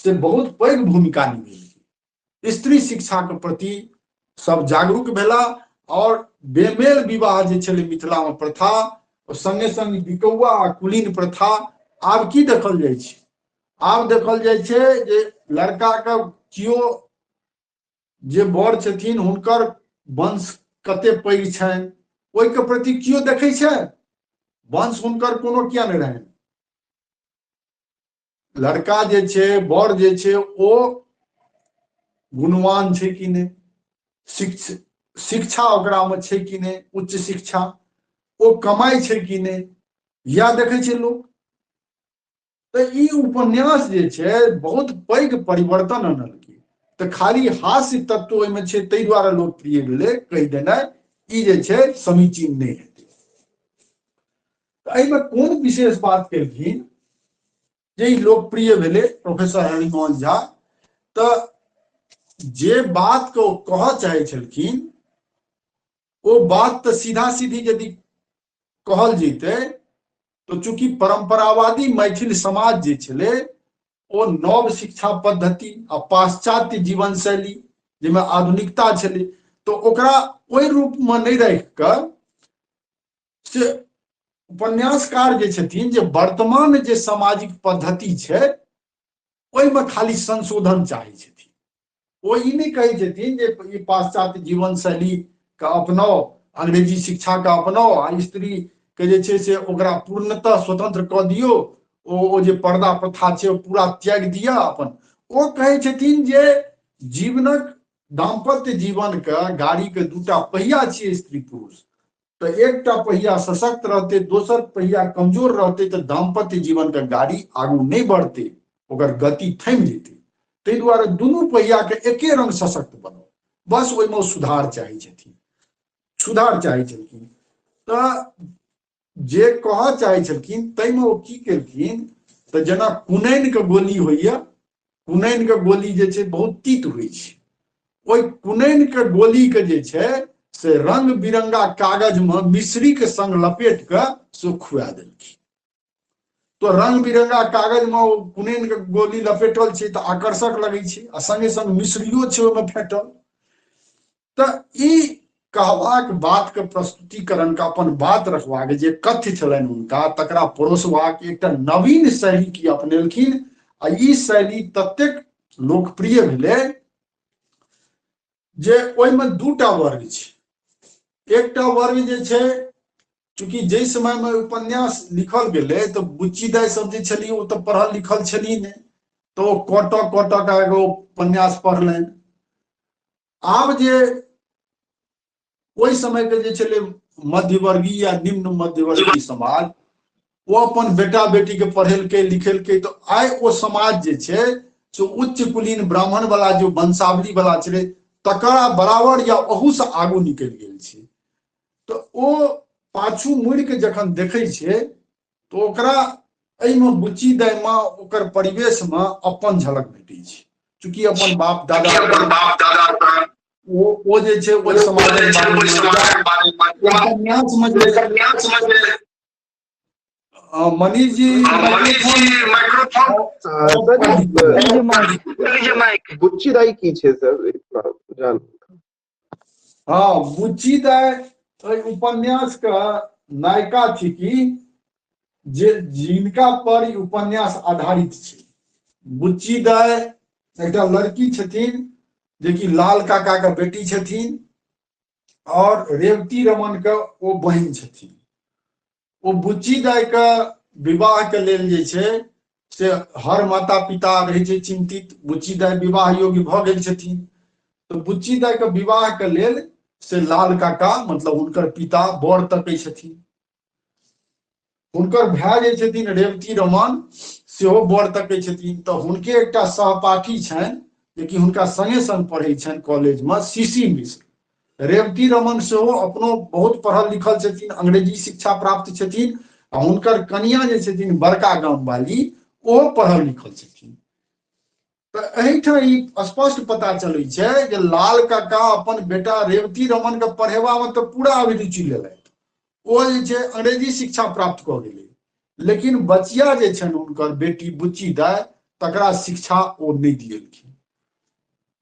से बहुत पैघ भूमिका निभेलकै। स्त्री शिक्षाके प्रति सब जागरूक भेला और बेमेल विवाह जे छलै मिथिलामे प्रथा, संगे संग बिकौआ आ कुलीन प्रथा आब की देखल जाइ छै? आब देखल जाइ छै जे लड़काके केओ जे वर छथिन हुनकर वंश कते पैघ छनि ओहिके प्रति केओ देखै छै? वंश हुनकर कोनो किया नहि रहनि, लड़का जे छै वर जे छै ओ गुणवान छै कि नहि, शिक्षा ओकरामे छै कि नहि, उच्च शिक्षा, ओ कमाइ छै कि नहि, इएह देखै छै लोक। तऽ ई उपन्यास जे छै बहुत पैघ परिवर्तन अनलकै। तऽ खाली हास्य तत्व ओहिमे छै ताहि दुआरे लोकप्रिय भेलै कहि देनाइ ई जे छै समीचीन नहि हेतै। तऽ एहिमे कोन विशेष बात केलखिन जे ई लोकप्रिय भेलै प्रोफेसर हरिमोहन झा? तऽ जे बात के ओ कहऽ चाहै छलखिन ओ बात तऽ सीधा सीधी यदि कहल जेतै तऽ चूँकि परंपरावादी मैथिल समाज जे छलै ओ नव शिक्षा पद्धति आ पाश्चात्य जीवन शैली जाहिमे आधुनिकता छलै तऽ ओकरा ओहि रूपमे नहि राखि कऽ से उपन्यासकार जे छथिन जे वर्तमान जे सामाजिक पद्धति छै ओहिमे खाली संशोधन चाहै छथिन। ओ ई नहि कहै छथिन जे ई पाश्चात्य जीवन शैली के अपनाओ, अंग्रेजी शिक्षा के अपनाओ आ स्त्री के जे छै से ओकरा पूर्णतः स्वतंत्र कऽ दियौ, ओ जे पर्दा प्रथा छै ओ पूरा त्यागि दिअ अपन। ओ कहै छथिन जे जीवनक दाम्पत्य जीवन के गाड़ी के दूटा पहिया छियै स्त्री पुरुष, तऽ एकटा पहिया सशक्त रहतै दोसर पहिया कमजोर रहतै तऽ दाम्पत्य जीवन के गाड़ी आगू नहि बढ़तै, ओकर गति थमि जेतै। ताहि दुआरे दुनू पहिया के एके रंग सशक्त बनाउ, बस ओहिमे ओ सुधार चाहै छथिन, सुधार चाहै छलखिन। तऽ जे कहऽ चाहै छलखिन ताहिमे ओ की केलखिन तऽ जेना कुनैन के गोली होइया, कुनैन के गोली जे छै बहुत तीत होइ छै, ओहि कुनैन के गोली के जे छै से रंग बिरंगा कागज में मिश्री के संग लपेट के से खुआ देलखिन। तो रंग बिरंगा कागज में ओ कुनैन के गोली लपेटल छै तऽ आकर्षक लगै छै आ संगे संग मिश्रियो छै ओहिमे फेटल। तऽ ई कहबाक बात के प्रस्तुतिकरण के अपन बात रखबाक जे कथ्य छलनि हुनका तकरा परोसबाक एकटा नवीन शैली की अपनेलखिन आ ई शैली ततेक लोकप्रिय भेलै जे ओहिमे दूटा वर्ग छै। एकटा वर्ग जे छै, चूँकि जाहि समय मे उपन्यास लिखल गेलै तऽ बुच्ची दाइ सब जे छली ओ तऽ पढ़ल लिखल छली नहि, तऽ ओ कटऽ कटऽ के एगो उपन्यास पढ़लनि। आब जे ओहि समय के जे छलै मध्यवर्गीय या निम्न मध्यवर्गीय समाज, ओ अपन बेटा बेटी के पढ़ेलकै लिखेलकै, तऽ आइ ओ समाज जे छै से उच्च कुलीन ब्राह्मण वाला जो वंशावली वाला छलै तकरा बराबर या ओहू से आगू निकलि गेल छै। तऽ ओ पाछू मुड़ि के जखन देखै छै तऽ ओकरा एहिमे बुच्ची दाइमे ओकर परिवेशमे अपन झलक भेटै छै। चूँकि अपन बाप दादा ओ जे छै ओहि समाजक बारेमे उपन्यासमे जे मनीष जी माइक्रोफोन। बुच्ची दाई की छै सर जान? हाँ, बुच्ची दाई एहि उपन्यास के नायिका थी जे जिनका पर ई उपन्यास आधारित छै। बुच्ची दाई एकटा लड़की छथिन जेकि लाल काका के बेटी छथिन और रेवती रमन के ओ बहिन छथिन। ओ बुच्ची दाई के विवाह के लेल जे छै से हर माता पिता रहै छै चिंतित। बुच्ची दाई विवाह योग्य भऽ गेल छथिन तऽ बुच्ची दाई के विवाह के लेल से लाल काका मतलब हुनकर पिता वर तकै छथिन। हुनकर भाय जे छथिन रेवती रमन सेहो वर तकै छथिन। तऽ हुनके एकटा सहपाठी छनि जेकि हुनका संगे संग पढ़ै छनि कॉलेज में, सी मिश्र। रेवती रमन सेहो अपनो बहुत पढ़ल लिखल छथिन, अंग्रेजी शिक्षा प्राप्त छथिन, आ हुनकर कनिया जे छथिन बड़का गाम वाली ओहो पढ़ल लिखल छथिन। तऽ एहिठाम ई स्पष्ट पता चलै छै जे लाल काका अपन बेटा रेवती रमन के पढ़ेबा में तऽ पूरा अभिरुचि लेलथि, ओ जे छै अंग्रेजी शिक्षा प्राप्त कऽ गेलै, लेकिन बचिया जे छनि हुनकर बेटी बुच्ची दाइ तकरा शिक्षा ओ नहि दिएलखिन।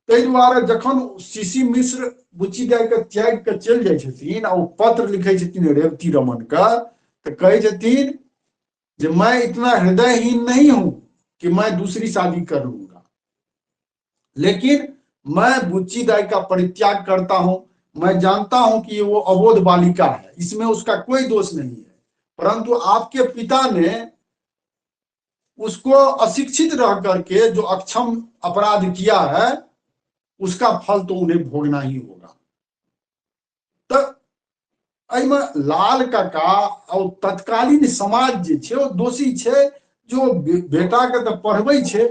ताहि दुआरे जखन सी मिश्र बुच्ची दाइ के त्यागि के चलि जाइ छथिन आ ओ पत्र लिखै छथिन रेवती रमन के, तऽ कहै छथिन जे मैं इतना हृदयहीन नहीं हूं कि मैं दूसरी शादी कर लूंगा, लेकिन मैं बुच्ची दाई का परित्याग करता हूं। मैं जानता हूं कि वो अबोध बालिका है, इसमें उसका कोई दोष नहीं है, परंतु आपके पिता ने उसको अशिक्षित रह करके जो अक्षम अपराध किया है उसका फल तो उन्हें भोगना ही होगा। तऽ एहिमे लाल काका और तत्कालीन समाज जे छै ओ दोषी छै, जो बेटा के तऽ पढ़बै छै,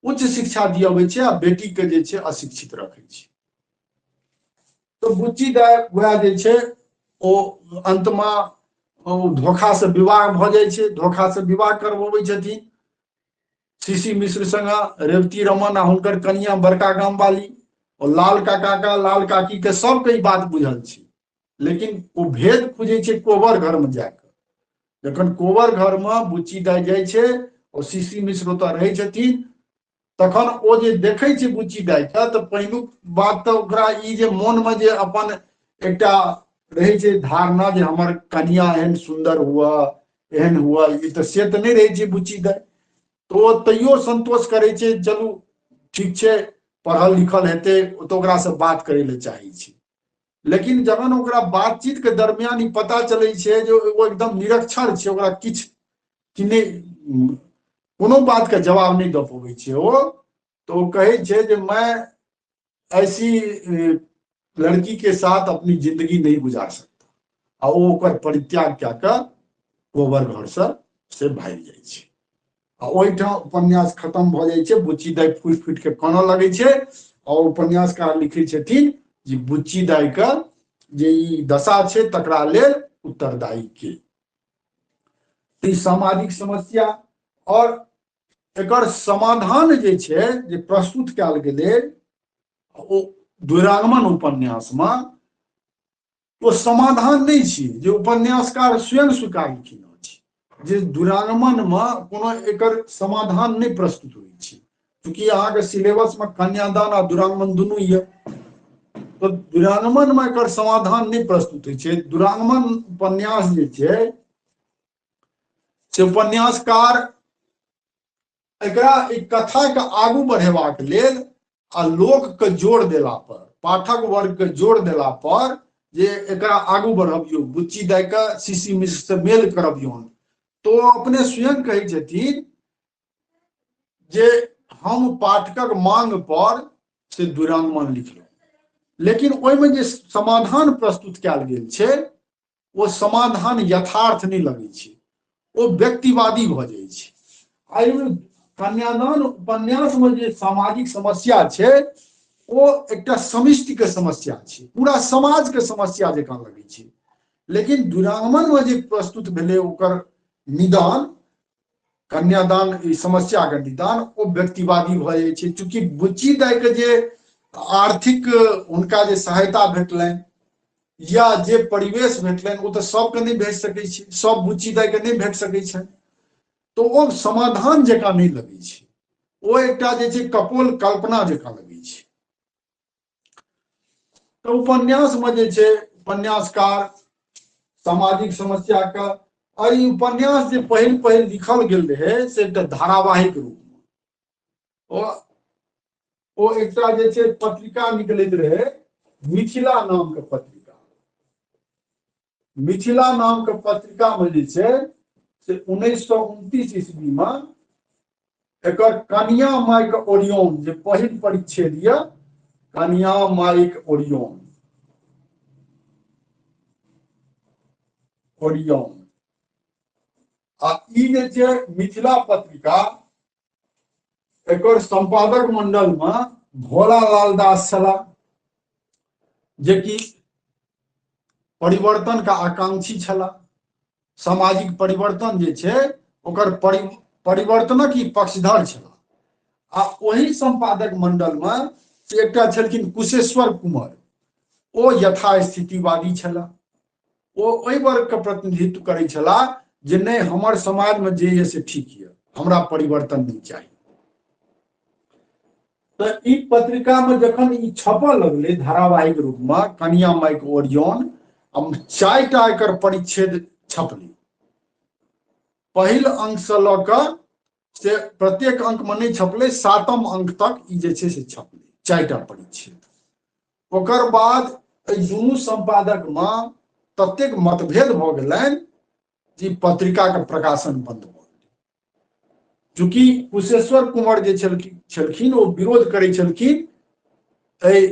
उच्च शिक्षा दियबै छै, आ बेटी के जे छै अशिक्षित रखै छै। तऽ बुच्ची दाइ वएह जे छै ओ अंतमे ओ धोखा से विवाह भऽ जाइ छै, धोखा से विवाह करबबै छथिन सी मिश्र संगे रेवती रमन आ हुनकर कनिया बड़का गाम वाली। ओ लाल काका का लाल काकी के सबके ई बात बुझल छै, लेकिन ओ भेद खुजै छै कोबर घर में जाके। जखन कोबर घर में बुच्ची दाइ जाइ छै ओ सी मिश्र ओतऽ रहै छथिन, तखन ओ जे देखै छै बुच्ची दाइ के, तऽ पहिलुक बात तऽ ओकरा ई जे मोन में जे अपन एकटा रहै छै धारणा जे हमर कनिया एहन सुन्दर हुआ एहन हुआ, ई तऽ से तऽ नहि रहै छै बुच्ची दाइ। तऽ ओ तैयो संतोष करै छै, चलू ठीक छै पढ़ल लिखल हेतै, ओ तऽ ओकरासँ बात करै लए चाहै छै। लेकिन जखन ओकरा बातचीत के दरमियान ई पता चलै छै जे ओ एकदम निरक्षर छै, ओकरा किछु कि नहि कोनो बात के जवाब नहि दऽ पबै छै ओ, तऽ ओ कहै छै जे मैं ऐसी लड़की के साथ अपनी जिंदगी नहीं गुजार सकता, आ ओ ओकर परित्याग कए कऽ कोबर घर से से भागि जाइ छै। आ ओहिठाम उपन्यास खत्म भऽ जाइ छै। बुच्ची दाइ फूटि फूटि के कानऽ लगै छै आ उपन्यासकार लिखै छथिन जे बुच्ची दाइ के जे ई दशा छै तकरा लेल उत्तरदायी के। ई सामाजिक समस्या और एकर समाधान जे छै जे प्रस्तुत कयल गेलै ओ द्विरागमन उपन्यासमे, ओ समाधान नहि छी जे उपन्यासकार स्वयं स्वीकारलखिन अछि जे दुरागमन मे कोनो एकर समाधान नहि प्रस्तुत होइ छै। चूँकि अहाँके सिलेबस मे कन्यादान आ दुरागमन दुनू यऽ, तऽ दुरागमन मे एकर समाधान नहि प्रस्तुत होइ छै। दुरागमन उपन्यास जे छै से उपन्यासकार एकरा एक कथा के आगू बढ़ेबाक लेल आ लोक के जोड़ देला पर, पाठक वर्ग के जोड़ देला पर जे एकरा आगू बढ़बियौ, बुच्ची दाइ के सीसी मिश्र से मेल करबियौन, तो अपने स्वयं कहै छथिन जे हम पाठकक मांग पर से द्विरागमन लिखलहुँ, लेकिन ओहिमे जे समाधान प्रस्तुत कयल गेल छै ओ समाधान यथार्थ नहि लगै छै, ओ व्यक्तिवादी भऽ जाइ छै। एहिमे कन्यादान उपन्यासमे जे सामाजिक समस्या छै ओ एकटा समिष्टिके समस्या छै, पूरा समाजके समस्या जकाँ लगै छै। लेकिन द्विरागमनमे जे प्रस्तुत भेलै ओकर निदान, कन्यादान ई समस्याके निदान, ओ व्यक्तिवादी भऽ जाइ छै। चूँकि बुच्ची दाइके जे आर्थिक हुनका जे सहायता भेटलनि या जे परिवेश भेटलनि ओ तऽ सबके नहि भेट सकै छै, सब बुच्ची दाइके नहि भेट सकै छनि, तऽ ओ समाधान जकाँ नहि लगै छै, ओ एकटा जे छै कपोल कल्पना जकाँ लगै छै। तऽ उपन्यासमे जे छै उपन्यासकार सामाजिक समस्या के, और ई उपन्यास जे पहिल पहिल लिखल गेल रहै से एकटा धारावाहिक रूपमे, ओ एकटा जे छै पत्रिका निकलैत रहै मिथिला नाम के पत्रिका। मिथिला नाम के पत्रिका में जे छै से 1929 ईस्वी में एकर कनिया माइक ओरियन जे पहिल परिच्छेद यऽ, कनिया माइक ओरियन, ओरियन, आ ई जे छै मिथिला पत्रिका एकर संपादक मंडल में भोला लाल दास छलाह, जे कि परिवर्तन का आकांक्षी छलाह, सामाजिक परिवर्तन जे छै ओकर परिवर्तनक ई पक्षधर छलाह। आ ओहि संपादक मंडल में से एकटा छलखिन कुशेश्वर कुमार, ओ यथास्थितिवादी छलाह, ओ ओहि वर्ग के प्रतिनिधित्व करै छलाह जे नहि हमर समाज में जे ये से ठीक ये, हमरा परिवर्तन नहीं चाही। तऽ ई पत्रिका में जखन ई छपऽ लगलै धारावाहिक रूप में कनिया माइक ओरियन, हम 4टा एकर परिच्छेद छपली। पहिल अंक से लऽ कऽ से प्रत्येक अंक में नहि छपलै, 7म अंक तक ई जे छै से छपलै 4टा परिच्छेद। ओकर बाद एहि दुनू संपादक में ततेक मतभेद भऽ गेलनि जे पत्रिका के प्रकाशन बंद भऽ गेलै। चूँकि कुशेश्वर कुंवर जे छलखिन ओ विरोध करै छलखिन एहि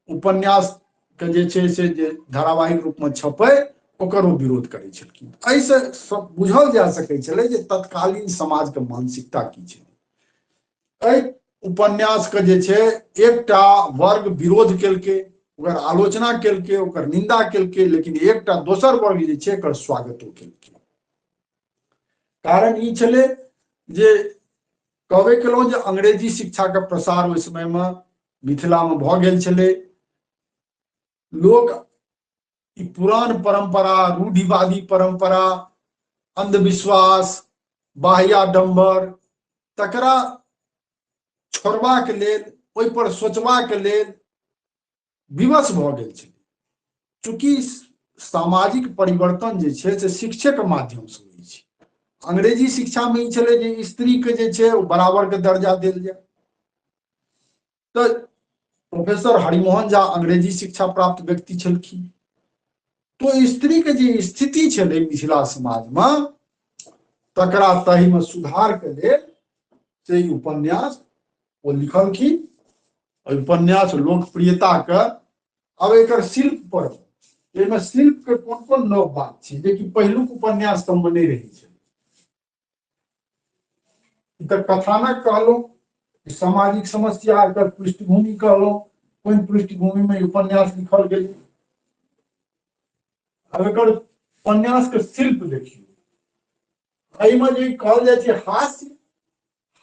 उपन्यास के जे छै से जे धारावाहिक रूप में छपै ओकर ओ विरोध करै छलखिन। एहिसँ सब बुझल जा सकै छलै जे तत्कालीन समाज के मानसिकता की छलै। एहि उपन्यास के जे छै एकटा वर्ग विरोध केलकै, ओकर आलोचना केलकै, ओकर निंदा केलकै, लेकिन एकटा दोसर वर्ग जे छै एकर स्वागतो केलकै। कारण ई छलै जे कहबे केलहुँ जे अंग्रेजी शिक्षा के प्रसार ओहि समय में मिथिला में भऽ गेल छलै। लोक ई पुरान परंपरा, रूढ़िवादी परंपरा, अंधविश्वास, बाह्याडंबर, तकरा छोड़बाक लेल, ओहि पर सोचबाक लेल विवश भऽ गेल छलै। चूँकि सामाजिक परिवर्तन जे छै से शिक्षे के माध्यम से होइ छै। अंग्रेजी शिक्षा में ई छलै जे स्त्री के जे छै ओ बराबर के दर्जा देल जाय। तऽ प्रोफेसर हरिमोहन झा अंग्रेजी शिक्षा प्राप्त व्यक्ति छलखिन, तो स्त्री के जे स्थिति छलै मिथिला समाज में तकरा तही में सुधार के लेल से ई उपन्यास ओ लिखलखिन। ओहि उपन्यास लोकप्रियता के अब एकर शिल्प पर, एहिमे शिल्प के कोन कोन नव बात छै जे कि पहिलुक उपन्यास सबमे नहि रहै छै। ई तऽ कथानक कहलहुँ, सामाजिक समस्या एकर पृष्ठभूमि कहलहुँ, कोन पृष्ठभूमि में उपन्यास लिखल गेल। अब एकर उपन्यास के शिल्प देखियौ, एहिमे जे कहल जाइ छै हास्य,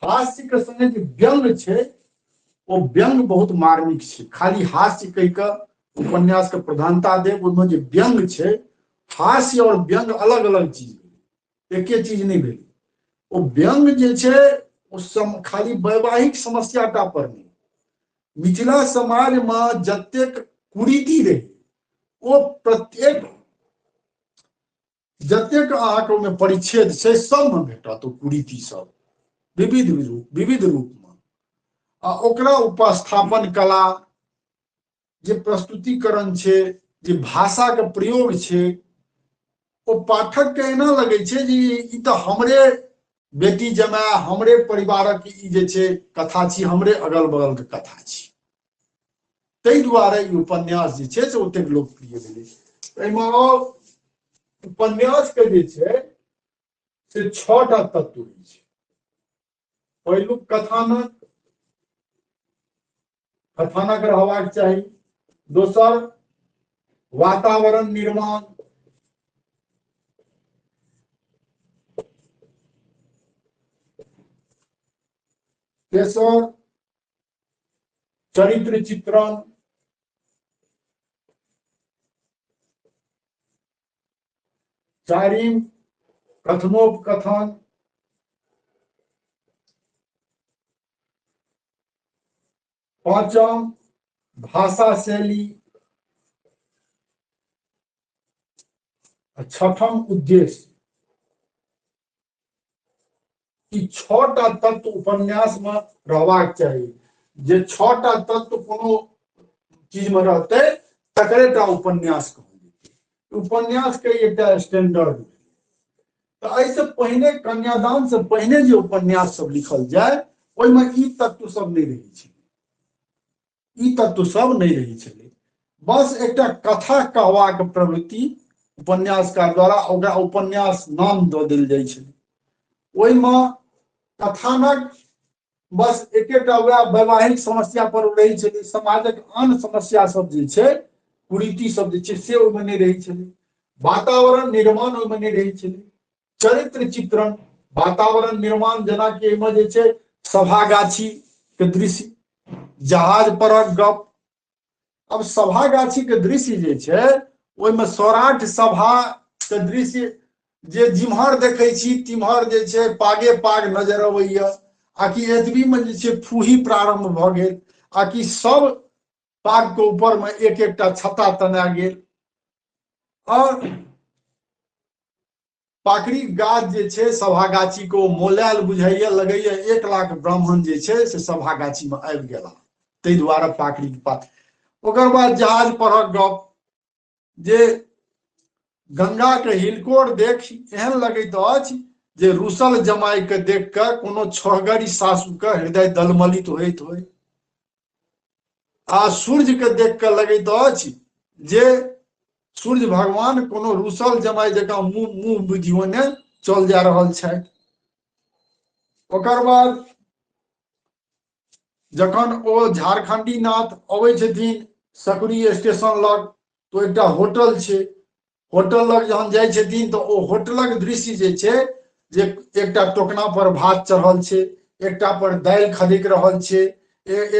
हास्य के संगे जे व्यंग छै ओ व्यंग बहुत मार्मिक छै। खाली हास्य कहि कऽ उपन्यास के प्रधानता देब, ओहिमे जे व्यंग छै, हास्य और व्यंग अलग अलग चीज भेलै, एके चीज नहि भेलै। ओ व्यंग जे छै ओ खाली वैवाहिक समस्या टा पर नहि, मिथिला समाज में जतेक कुरीति रहै ओ प्रत्येक जतेक अहाँके ओहिमे परिच्छेद छै सबमे भेटत ओ कुरीति सब विविध रूप, विविध रूपमे। आ ओकरा उपस्थापन कला जे प्रस्तुतिकरण छै, जे भाषाके प्रयोग छै ओ पाठकके एना लगै छै जे ई तऽ हमरे बेटी जमाय, हमरे परिवारक ई जे छै कथा छी, हमरे अगल बगल के कथा छी। ताहि दुआरे ई उपन्यास जे छै से ओतेक लोकप्रिय भेलै। एहिमे उपन्यास के जे छै से 6टा तत्व होइ छै। पहिलुक कथानक, कथानक रहबाक चाही। दोसर वातावरण निर्माण, तेसर चरित्र चित्रण, चारिम कथनोपकथन, पांचम भाषा शैली, छठम उद्देश्य। ई 6टा तत्व उपन्यास में रहबाक चाही। जे 6टा तत्व कोनो चीज में रहते तकरे टा उपन्यास कहल जेतै। उपन्यास के एकटा स्टैंडर्ड। तऽ एहिसँ पहिने कन्यादान से पहिने जे उपन्यास सब लिखल जाय ओहिमे ई तत्व सब नहि रहै छलै, ई तत्व सब नहि रहै छलै। बस एकटा कथा कहबाक प्रवृत्ति उपन्यासकार द्वारा ओकरा उपन्यास नाम दऽ देल जाइ छलै। ओहिमे कथानक बस एकेटा वएह वैवाहिक समस्या पर रहै छलै, समाजक आन समस्या सब जे छै, कुरीति सब जे छै से ओहिमे नहि रहै छलै। वातावरण निर्माण ओहिमे नहि रहै छलै। चरित्र चित्रण, वातावरण निर्माण जेनाकि एहिमे जे छै सभागाछी के दृश्य, जहाज परक गप। अब सभागाछी के दृश्य जे छै ओहिमे सौराठ सभा के दृश्य जे जिम्हर देखै छी तिम्हर जे छै पागे पाग नजर अबैया, आकि एतबी में जे छै फूही प्रारंभ भऽ गेल, आकि सब पाग के ऊपर में एक एकटा छत्ता तना गेल। और पाकड़ी गाछ जे छै सभागाछी के ओ मोलायल बुझाइया, लगैया 1 लाख ब्राह्मण जे छै से सभागाछी में आबि गेला, ताहि दुआरे पाकड़ी के पात। ओकर बाद जहाज परक गप जे गंगा के हिलकोर देख एहन लगैत अछि जे रुसल जमाई के देख कऽ कोनो छोहगरी सासू के हृदय दलमलित होइत होय, आ सूर्य के देख कऽ लगैत अछि जे सूर्य भगवान कोनो रुसल जमाई जकाँ मुँह मुँह बुझियोने चल जा रहल छथि। ओकर बाद जखन ओ झारखंडी नाथ अबै छथिन सकरी स्टेशन लग, तो एकटा होटल छै, होटल लग जहन जाइ छथिन तऽ ओ होटलक दृश्य जे छै जे एकटा टोकना पर भात चढ़ल छै, एकटा पर दालि खदकि रहल छै,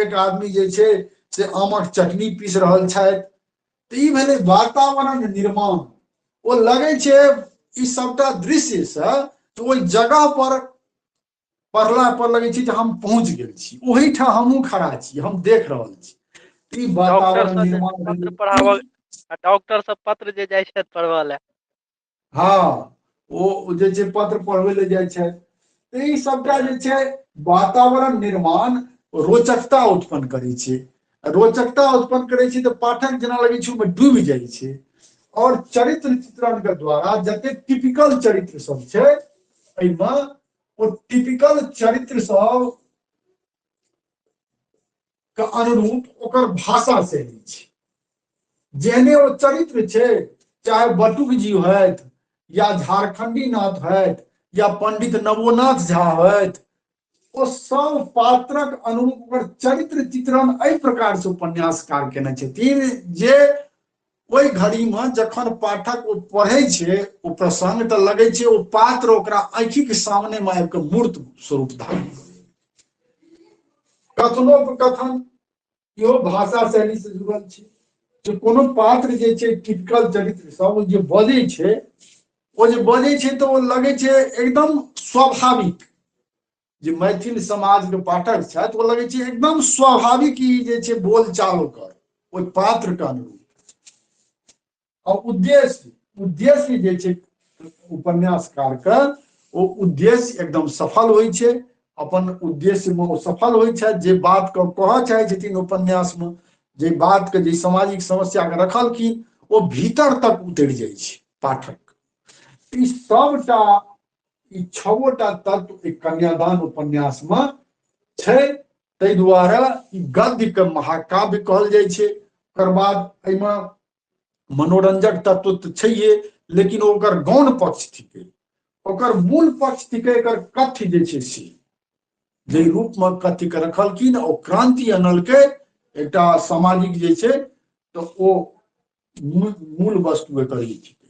एक आदमी जे छै से आमक चटनी पीस रहल छथि। तऽ ई भेलै वातावरण निर्माण। ओ लगै छै ई सबटा दृश्य से ओहि जगह पर पढ़ला पर लगै छै जे हम पहुंच गेल छी, ओहिठाम हमहूँ खड़ा छी, हम देख रहल छी। ई वातावरण निर्माण पत्र पढ़ाबऽ, डॉक्टर सब पत्र जे जाइ छथि पढ़बऽ लए। हँ, ओ जे छै पत्र पढ़बै लए जाइ छथि। तऽ ई सबटा जे छै वातावरण निर्माण रोचकता उत्पन्न करै छै। रोचकता उत्पन्न करै छै तऽ पाठक जेना लगै छै ओहिमे डूबि जाइ छै। और चरित्र चित्रण के द्वारा जते टिपिकल चरित्र सब छै एहिमे, ओ टिपिकल चरित्र सब के अनुरूप ओकर भाषा शैली छै। जेहने ओ चरित्र छै, चाहे बटुक जी होथि या झारखंडी नाथ होथि या पंडित नवोनाथ झा होथि, ओ सब पात्रक अनुरूप ओकर चरित्र चित्रण एहि प्रकार से उपन्यासकार केने छथिन जे ओहि घड़ी में जखन पाठक ओ पढ़ै छै ओ प्रसंग, तऽ लगै छै ओ पात्र ओकरा आँखिक सामने में आबि कऽ मूर्त स्वरूप धारण करै। कथनोपकथन इहो भाषा शैली से जुड़ल छै जे कोनो पात्र जे छै टिपिकल चरित्र सब ओ जे बजै छै, ओ जे बजै छै तऽ ओ लगै छै एकदम स्वाभाविक। जे मैथिल समाज के पाठक छथि ओ लगै छै एकदम स्वाभाविक ई जे छै बोलचाल ओकर ओहि पात्र के अनुरूप। आ उद्देश्य जे छै उपन्यासकार के ओ उद्देश्य एकदम सफल होइ छै। अपन उद्देश्य में ओ सफल होइ छथि। जे बात के कहऽ चाहै छथिन उपन्यास में, जे बात के, जे सामाजिक समस्या के रखलखिन, ओ भीतर तक उतरि जाइ छै पाठक। ई सबटा ई छओटा तत्व एक कन्यादान उपन्यास मे छै। ताहि दुआरे ई गद्य के महाकाव्य कहल जाइ छै। ओकर बाद एहिमे मनोरंजक तत्व तऽ छैहे, लेकिन ओकर गौण पक्ष थिकै, ओकर मूल पक्ष थिकै एकर कथ्य जे छै से, जाहि रूप मे कथ्य के रखलखिन ओ क्रांति अनलकै एकटा सामाजिक जे छै, तऽ ओ मूल वस्तु एकर ई थिकै।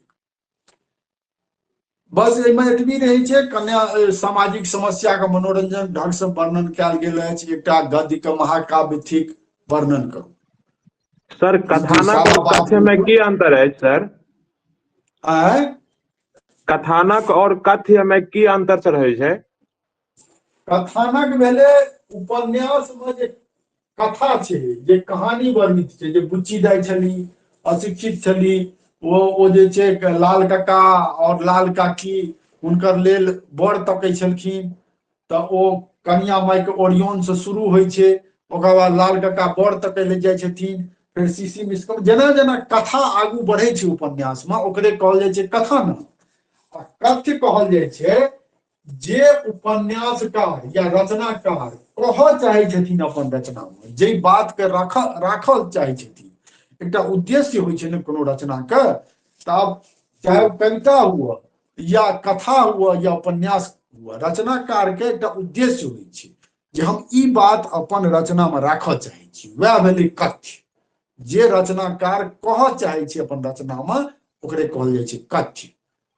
बस एहिमे एतबी रहै छै, कन्या सामाजिक समस्या के मनोरंजन ढंग से वर्णन कयल गेल अछि। एकटा गद्य के महाकाव्य थिक, वर्णन करू। सर कथानक और कथ्य में की अंतर अछि सर? आँय? कथानक और कथ्य में की अंतर सर होइ छै? कथानक भेलै उपन्यास में जे कथा छै, जे कहानी वर्णित छै, जे बुच्ची दाइ छली, अशिक्षित छली, ओ जे छै लाल काका और लाल काकी हुनकर लेल बर तकै छलखिन, तऽ ओ कनिया माय के ओरियन से शुरू होइ छै। ओकर बाद लाल काका बर तकै लए जाइ छथिन, फेर सीसी मिश्र, जेना जेना कथा आगू बढ़ै छै उपन्यास में ओकरे कहल जाइ छै कथानक। आ कथ्य कहल जाइ छै जे उपन्यासकार या रचनाकार कहऽ चाहै छथिन अपन रचना में, जे बात के राखल चाहै छथिन, एकटा उद्देश्य होइ छै ने कोनो रचना के, तब चाहे कविता हुआ या कथा हुआ या उपन्यास हुआ, रचनाकार के एकटा उद्देश्य होइ छै जे हम ई बात अपन रचना में राखऽ चाहै छी, वएह भेलै कथ्य। जे रचनाकार कहऽ चाहै छै अपन रचना में ओकरे कहल जाइ छै कथ्य।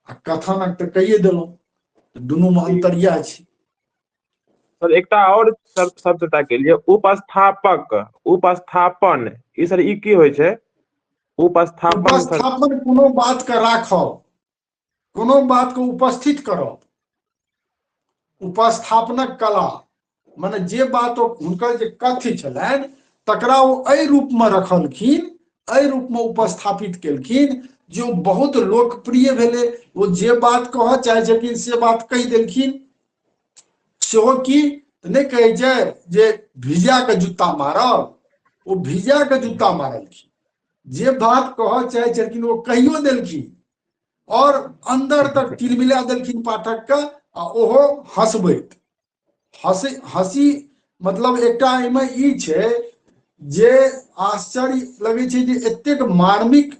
आ कथानक तऽ कहिए देलहुँ, दुनू में अंतर इएह छै। सर एकटा और शब्दटा के लिए उपस्थापक, उपस्थापन, ई सर ई की होइ छै? उपस्थापन। उपस्थापन कोनो बात के राखब, कोनो बात के उपस्थित करब, उपस्थापनक कला, माने जे बात हुनकर जे कथ्य छलनि तकरा ओ एहि रूप में रखलखिन, एहि रूप में उपस्थापित केलखिन जे ओ बहुत लोकप्रिय भेलै। ओ जे बात कहऽ चाहै छलखिन से बात कहि देलखिन। सेहो की तऽ नहि कहै छै जे भिजा के जूता मारब, ओ भिजा के जूता मारलखिन। जे बात कहऽ चाहै छलखिन ओ कहियो देलखिन और अंदर तक तिलमिला देलखिन पाठक के, आ ओहो हंसबैत हंसी हंसी मतलब एकटा एहिमे ई छै जे आश्चर्य लगै छै जे एतेक मार्मिक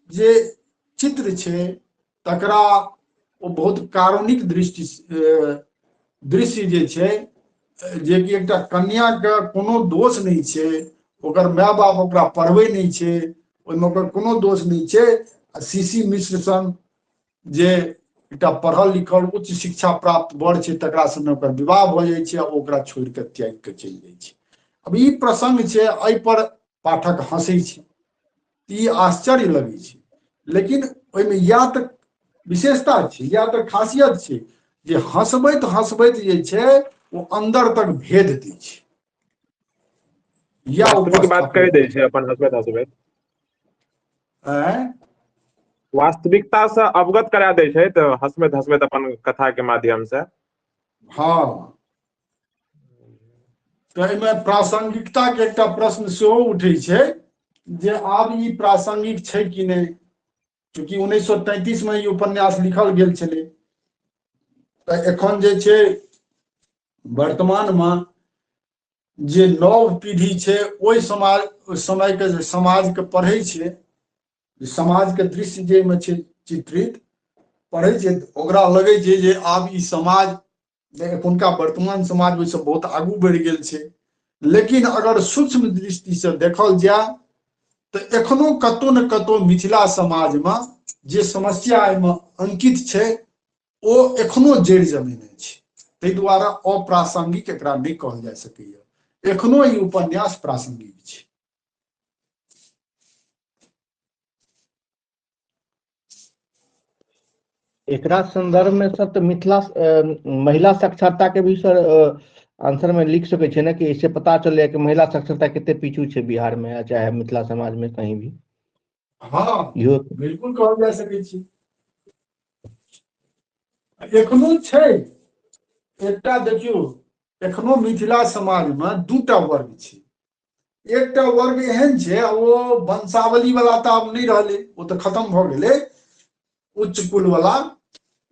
जे चित्र छै तकरा ओ बहुत कारुणिक दृष्टि दृश्य जे छै, जे कि एकटा कन्या के कोनो दोष नहि छै, ओकर my बाप ओकरा पढ़बै नहि छै, ओहिमे ओकर कोनो दोष नहि छै। आ सी सी मिश्र सन जे एकटा पढ़ल लिखल उच्च शिक्षा प्राप्त वर छै तकरा संगे ओकर विवाह भऽ जाइ छै आ ओकरा छोड़ि कऽ त्यागि कऽ चलि जाइ छै। अब ई प्रसंग छै, एहि पर पाठक हंसै छै, ई आश्चर्य लगै छै, लेकिन ओहिमे या तऽ विशेषता छै या तऽ खासियत छै जे हंसबैत हंसबैत जे छै ओ अन्दर तक भेद दै छै। या वास्तविक बात कहि दै छै अपन हंसबैत हंसबैत। आँय? वास्तविकता से अवगत करा दै छै तऽ हंसबैत हंसबैत अपन कथा के माध्यम से। हँ, तऽ एहिमे प्रासंगिकता के एकटा प्रश्न सेहो उठै छै जे आब ई प्रासंगिक छै कि नहि, चूँकि 1933 में ई उपन्यास लिखल गेल छलै, तऽ एखन जे छै वर्तमान में जे नव पीढ़ी छै ओहि समाज समय के जे समाज के पढ़ै छै, समाज के दृश्य जे मे छै चित्रित पढ़ै छै, ओकरा लगै छै जे आब ई समाज एखुनका वर्तमान समाज ओहिसँ बहुत आगू बढ़ि गेल छै। लेकिन अगर सूक्ष्म दृष्टिसँ देखल जाय तऽ एखनो कतौ ने कतौ मिथिला समाजमे जे समस्या एहिमे अंकित छै ओ एखनो जड़ि जमीने छै। ताहि दुआरे अप्रासंगिक एकरा नहि कहल जा सकैया, एखनो ई उपन्यास प्रासंगिक छै। एकरा संदर्भ में सर तऽ मिथिला महिला साक्षरता के भी सर आंसर में लिख सकै छै ने कि इससे पता चले कि महिला साक्षरता कते पीछू छै बिहार में या चाहे मिथिला समाज में कहीं भी। हँ, इहो बिल्कुल कहल जा सकै छै, एखनो छै। एकटा देखियौ, एखनो मिथिला समाज में दूटा वर्ग छै, एकटा वर्ग एहन छै, ओ वंशावली वाला तऽ आब नहि रहलै, ओ तऽ खतम भऽ गेलै उच्च कुल वाला।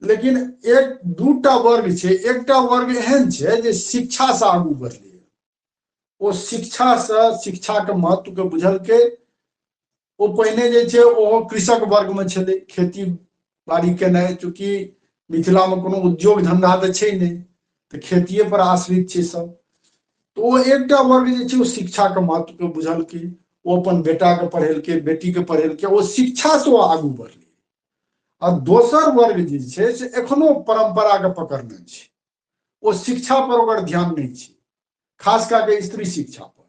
लेकिन एक दूटा वर्ग छै, एकटा वर्ग एहन छै जे शिक्षा से आगू बढ़लै, ओ शिक्षा से शिक्षा के महत्व के बुझलकै। ओ पहिने जे छै ओहो कृषक वर्ग मे छलै, खेती बाड़ी केनाइ, चूँकि मिथिला मे कोनो उद्योग धंधा तऽ छै नहि, तऽ खेतिए पर आश्रित छै सब। तऽ ओ एकटा वर्ग जे छै ओ शिक्षा के महत्व के बुझलकै, ओ अपन बेटा के पढ़ेलकै, बेटी के पढ़ेलकै, ओ शिक्षा से ओ आगू बढ़लै। आ दोसर वर्ग जे छै से एखनो परम्परा के पकड़ने छै, ओ शिक्षा पर ओकर ध्यान नहि छै, खास कए कऽ स्त्री शिक्षा पर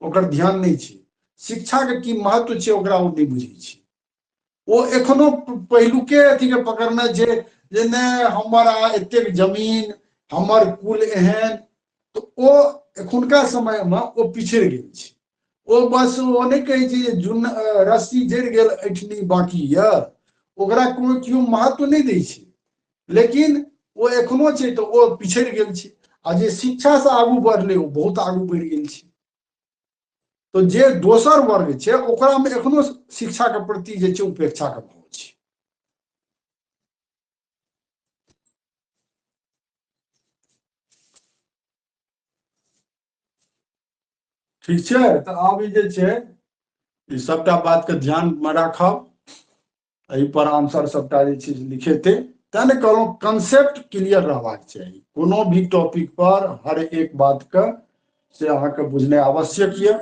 ओकर ध्यान नहि छै। शिक्षा के की महत्व छै ओकरा ओ नहि बुझै छै। ओ एखनो पहिलुके अथी के पकड़ने छै जे नहि हमर एतेक जमीन, हमर कुल एहन, तऽ ओ एखुनका समय मे ओ पिछड़ि गेल छै। ओ बस ओ नहि कहै छै जे जुन रस्सी जरि गेल ऐठनी बाकी यऽ, ओकरा कोनो केओ महत्व नहि दै छै, लेकिन ओ एखनो छै तऽ ओ पिछड़ि गेल छै। आ जे शिक्षा से आगू बढ़लै ओ बहुत आगू बढ़ि गेल छै। तऽ जे दोसर वर्ग छै ओकरा मे एखनो शिक्षा के प्रति जे छै उपेक्षा के भाव छै। ठीक छै, तऽ आब ई जे छै ई सबटा बात के ध्यान मे राखब, एहि पर आंसर सबटा जे छै लिखेतै। तें ने कहलहुँ कंसेप्ट क्लियर रहबाक चाही कोनो भी टॉपिक पर, हर एक बात के से अहाँके बुझनाइ आवश्यक यऽ,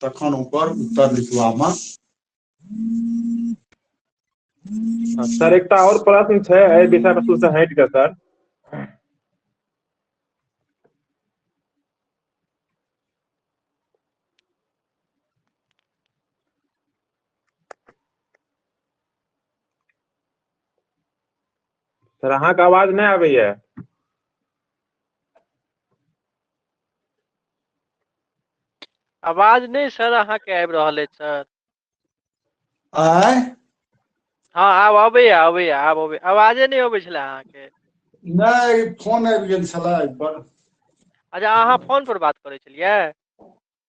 तखन ओकर उत्तर लिखबामे। सर एकटा और प्रश्न छै एहि विषय वस्तु से हटि कऽ सर। सर अहाँके आवाज नहि आबैया। आवाज नहि सर अहाँके आबि रहल अछि सर। आँय? हँ आब अबैया, अबैया, आब अबै, आवाजे नहि अबै छलै अहाँके। नहि, फोन आबि गेल छलै एहि पर। अच्छा, अहाँ फोन पर बात करै छलियै?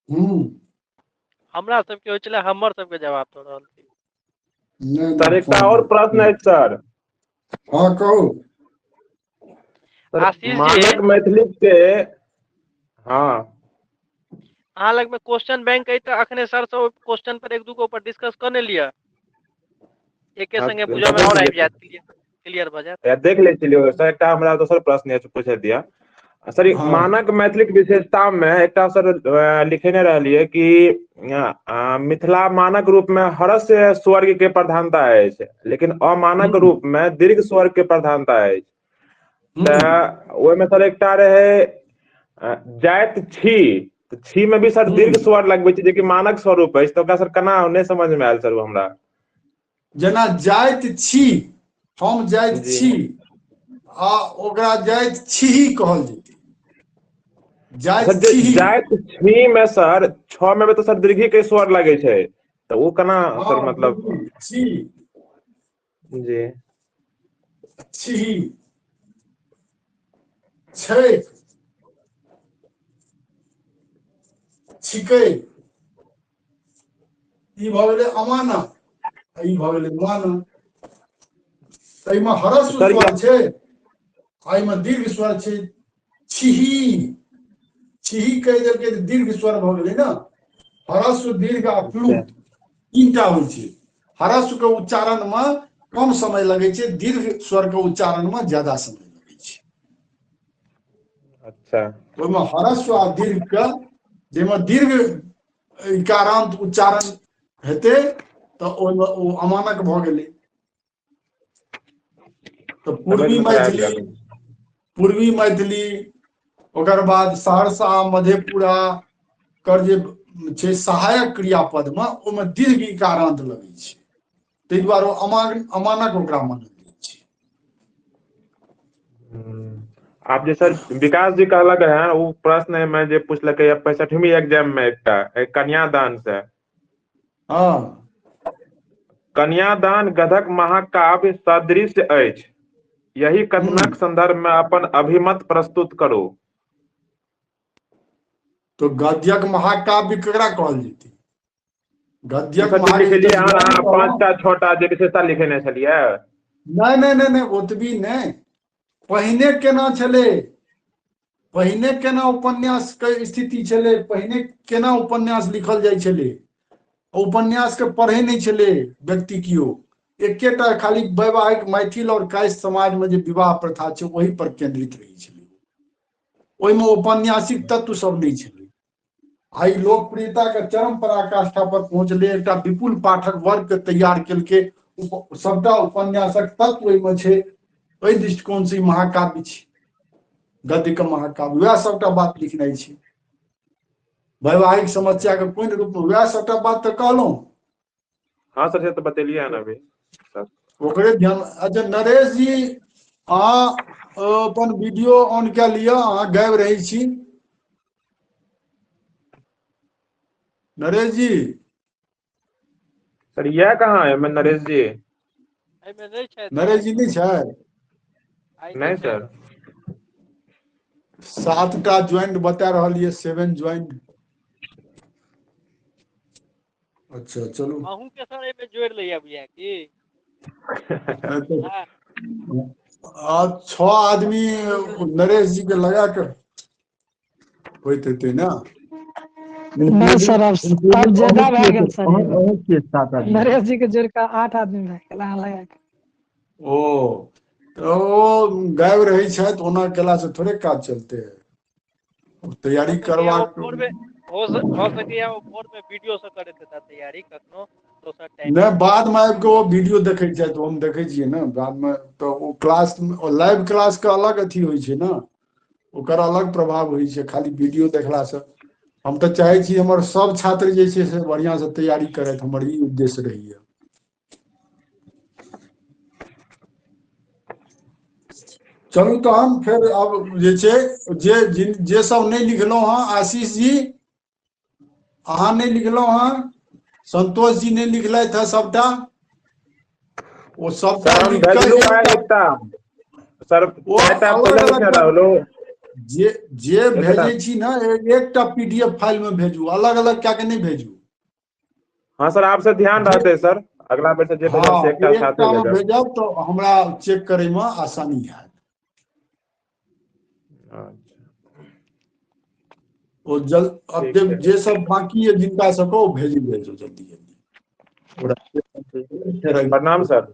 हूँ। हमरा सबके होइ छलै, हमर सबके जवाब दऽ रहल छी। नहि, सर एकटा और प्रश्न अछि सर। हँ कहू। सर, आशीष जी। मानक मैथिली के, हाँ। अहाँ लग में क्वेश्चन बैंक अछि तऽ अखने सर से क्वेश्चन पर एक दू गो पर डिस्कस कऽ ने लिअ, एके हाँ, संगे बुझऽ में और आबि जायत, क्लियर भऽ जायत। या देख लै छलियै सर। एकटा हमरा दोसर प्रश्न अछि पूछे दिअ सर। हाँ। मानक मैथिलीक विशेषता में एकटा सर लिखेने रहलियै कि मिथिला मानक रूप में ह्रस्व स्वर्ग के प्रधानता अछि, लेकिन अमानक रूप में दीर्घ स्वर्ग के प्रधानता अछि। तऽ ओहिमे सर एकटा रहे जाइत छी, तऽ छी में भी सर दीर्घ स्वर लगबै छै जेकि मानक स्वरूप अछि, तऽ ओकरा सर केना नहि समझ में आयल सर हमरा। जेना जाइत छी, हम जाइत छी, आ ओकरा जाइत छी कहल जेतै। जाइत छी, जाइत छी में सर छ में तऽ सर दीर्घी के स्वर लगै छै, तऽ ओ केना सर मतलब छी जी छी छै छिकै, ई भऽ गेलै अमानक, ई भऽ गेलै मानक। एहिमे ह्रस्व स्वर छै, एहिमे दीर्घ स्वर छै। छिही, छिही कहि देलकै तऽ दीर्घ स्वर भऽ गेलै ने। ह्रस्व, दीर्घ आ प्लुत तीनटा होइ छै। ह्रस्व के उच्चारण मे कम समय लगै छै, दीर्घ स्वर के उच्चारण मे ज्यादा समय लगै छै। अच्छा। ओहिमे ह्रस्व आ दीर्घ के, जाहिमे दीर्घ इकारांत उच्चारण हेतै तऽ ओहिमे ओ अमानक भऽ गेलै। तऽ पूर्वी मैथिली, पूर्वी मैथिली, ओकर बाद सहरसा मधेपुरा कर जे छै सहायक क्रियापद मे, ओहिमे दीर्घ इकारांत लगै छै, ताहि दुआरे ओ अमानक ओकरा मानल जाइ छै। आब जे सर विकास जी कहलक है, ओ प्रश्न में जे पूछलकै 65वीं एग्जाम में एकटा कन्यादान से। हाँ। कन्यादान गधक महाकाव्य सदृश अछि, यही कथनक संदर्भ में अपन अभिमत प्रस्तुत करू। तऽ गद्यक महाकाव्य केकरा कहल जेतै? गद्यक सर जे लिखेलियै अहाँ महाकाव्य अहाँ 5टा 6टा जे विशेषता लिखेने छलियै। नहि नहि नहि नहि, ओतबी नहि। पहिने केना छलै, पहिने केना उपन्यास के स्थिति छलै, पहिने केना उपन्यास लिखल जाइ छलै? उपन्यास के पढ़ै नहि छलै व्यक्ति केओ। एकेटा खाली वैवाहिक मैथिल और कायस्थ समाज में जे विवाह प्रथा छै ओहि पर केंद्रित रहै छलै। ओहिमे औपन्यासिक तत्व सब नहि छलै। आइ लोकप्रियता के चरम पराकाष्ठा पर पहुँचलै, एकटा विपुल पाठक वर्ग के तैयार केलकै। सबटा उपन्यासक तत्व ओहिमे छै। एहि दृष्टिकोण से ई महाकाव्य छै, गद्य के महाकाव्य। वएह सबटा बात लिखनाइ छै। वैवाहिक समस्या के कोन रूप में, वएह सबटा बात तऽ कहलहुँ। हाँ सर, से तऽ बतेलियै हन अभी सर। ओकरे ध्यान। अच्छा नरेश जी, अहाँ अपन वीडियो ऑन कए लिअ, अहाँ गायब रहै छी। नरेश जी। सर यह कहाँ है मैं नरेश जी? एहिमे नहि छथि। नरेश जी नहि छै? आइ नहीं नहि छथि। सर। 7टा ज्वाइंट बता रहल ये, 7 ज्वाइंट। अच्छा चलू। अहूँके सर एहिमे जोड़ि लैया बुझाय की? नहि हँ। तऽ आ 6 आदमी नरेश जी के लगा के होइत हेतै ने? नहि सर, आब ज्यादा भए गेल सर। अहूँ छियै 7 आदमी। नरेश जी के जोड़ि कऽ 8 आदमी भए गेल अहाँ लगा कऽ। ओ तऽ ओ गायब रहै छथि, ओना केलासँ थोड़े काज चलतै। तैयारी हो सकैया ओ करबाक भोरमे, हो सकैया ओ भोरमे वीडियो से करैत हेता तैयारी कखनो दोसर टाइम। नहि, बाद मे आबि कऽ ओ वीडियो देखै छथि, हम देखै छियै ने बाद मे। तऽ ओ क्लास, लाइव क्लास के अलग अथी होइ छै ने, ओकर अलग प्रभाव होइ छै खाली वीडियो देखलासँ। हम तऽ चाहै छी हमर सब छात्र जे छै से बढ़िआँ से तैयारी करथि, हमर ई उद्देश्य रहैया। चलू तहन फेर आब जे छै जे जे सब नहि लिखलहुँ हँ, आशीष जी अहाँ नहि लिखलहुँ हँ, संतोष जी नहि लिखलथि हँ सबटा, ओ सबटा सर हम लिख कऽ भेजलू है एकटा एकटा सर, ओ 4टा अलग पहिले अलग लिखने रहलू। जे जे एकटा भेजै छी ने, एकटा पीडीएफ फाइल में भेजू, अलग अलग कए के नहि भेजू। हाँ सर, आपसे ध्यान जे रहते सर, अगला बेर से जे भेजब हाँ से एकटा साथे एकटा में भेजब। भेजब तऽ हमरा चेक करे में आसानी हैत। अच्छा ओ जल अब ठीक जे छै। जे सब बाकी है जिनका सबके ओ भेजी भेजू जल्दी जल्दी। ओकरा ठीक, प्रणाम सर।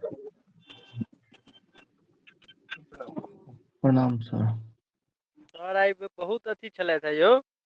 प्रणाम सर। सर आइ बहुत अथी छलथि है यौ।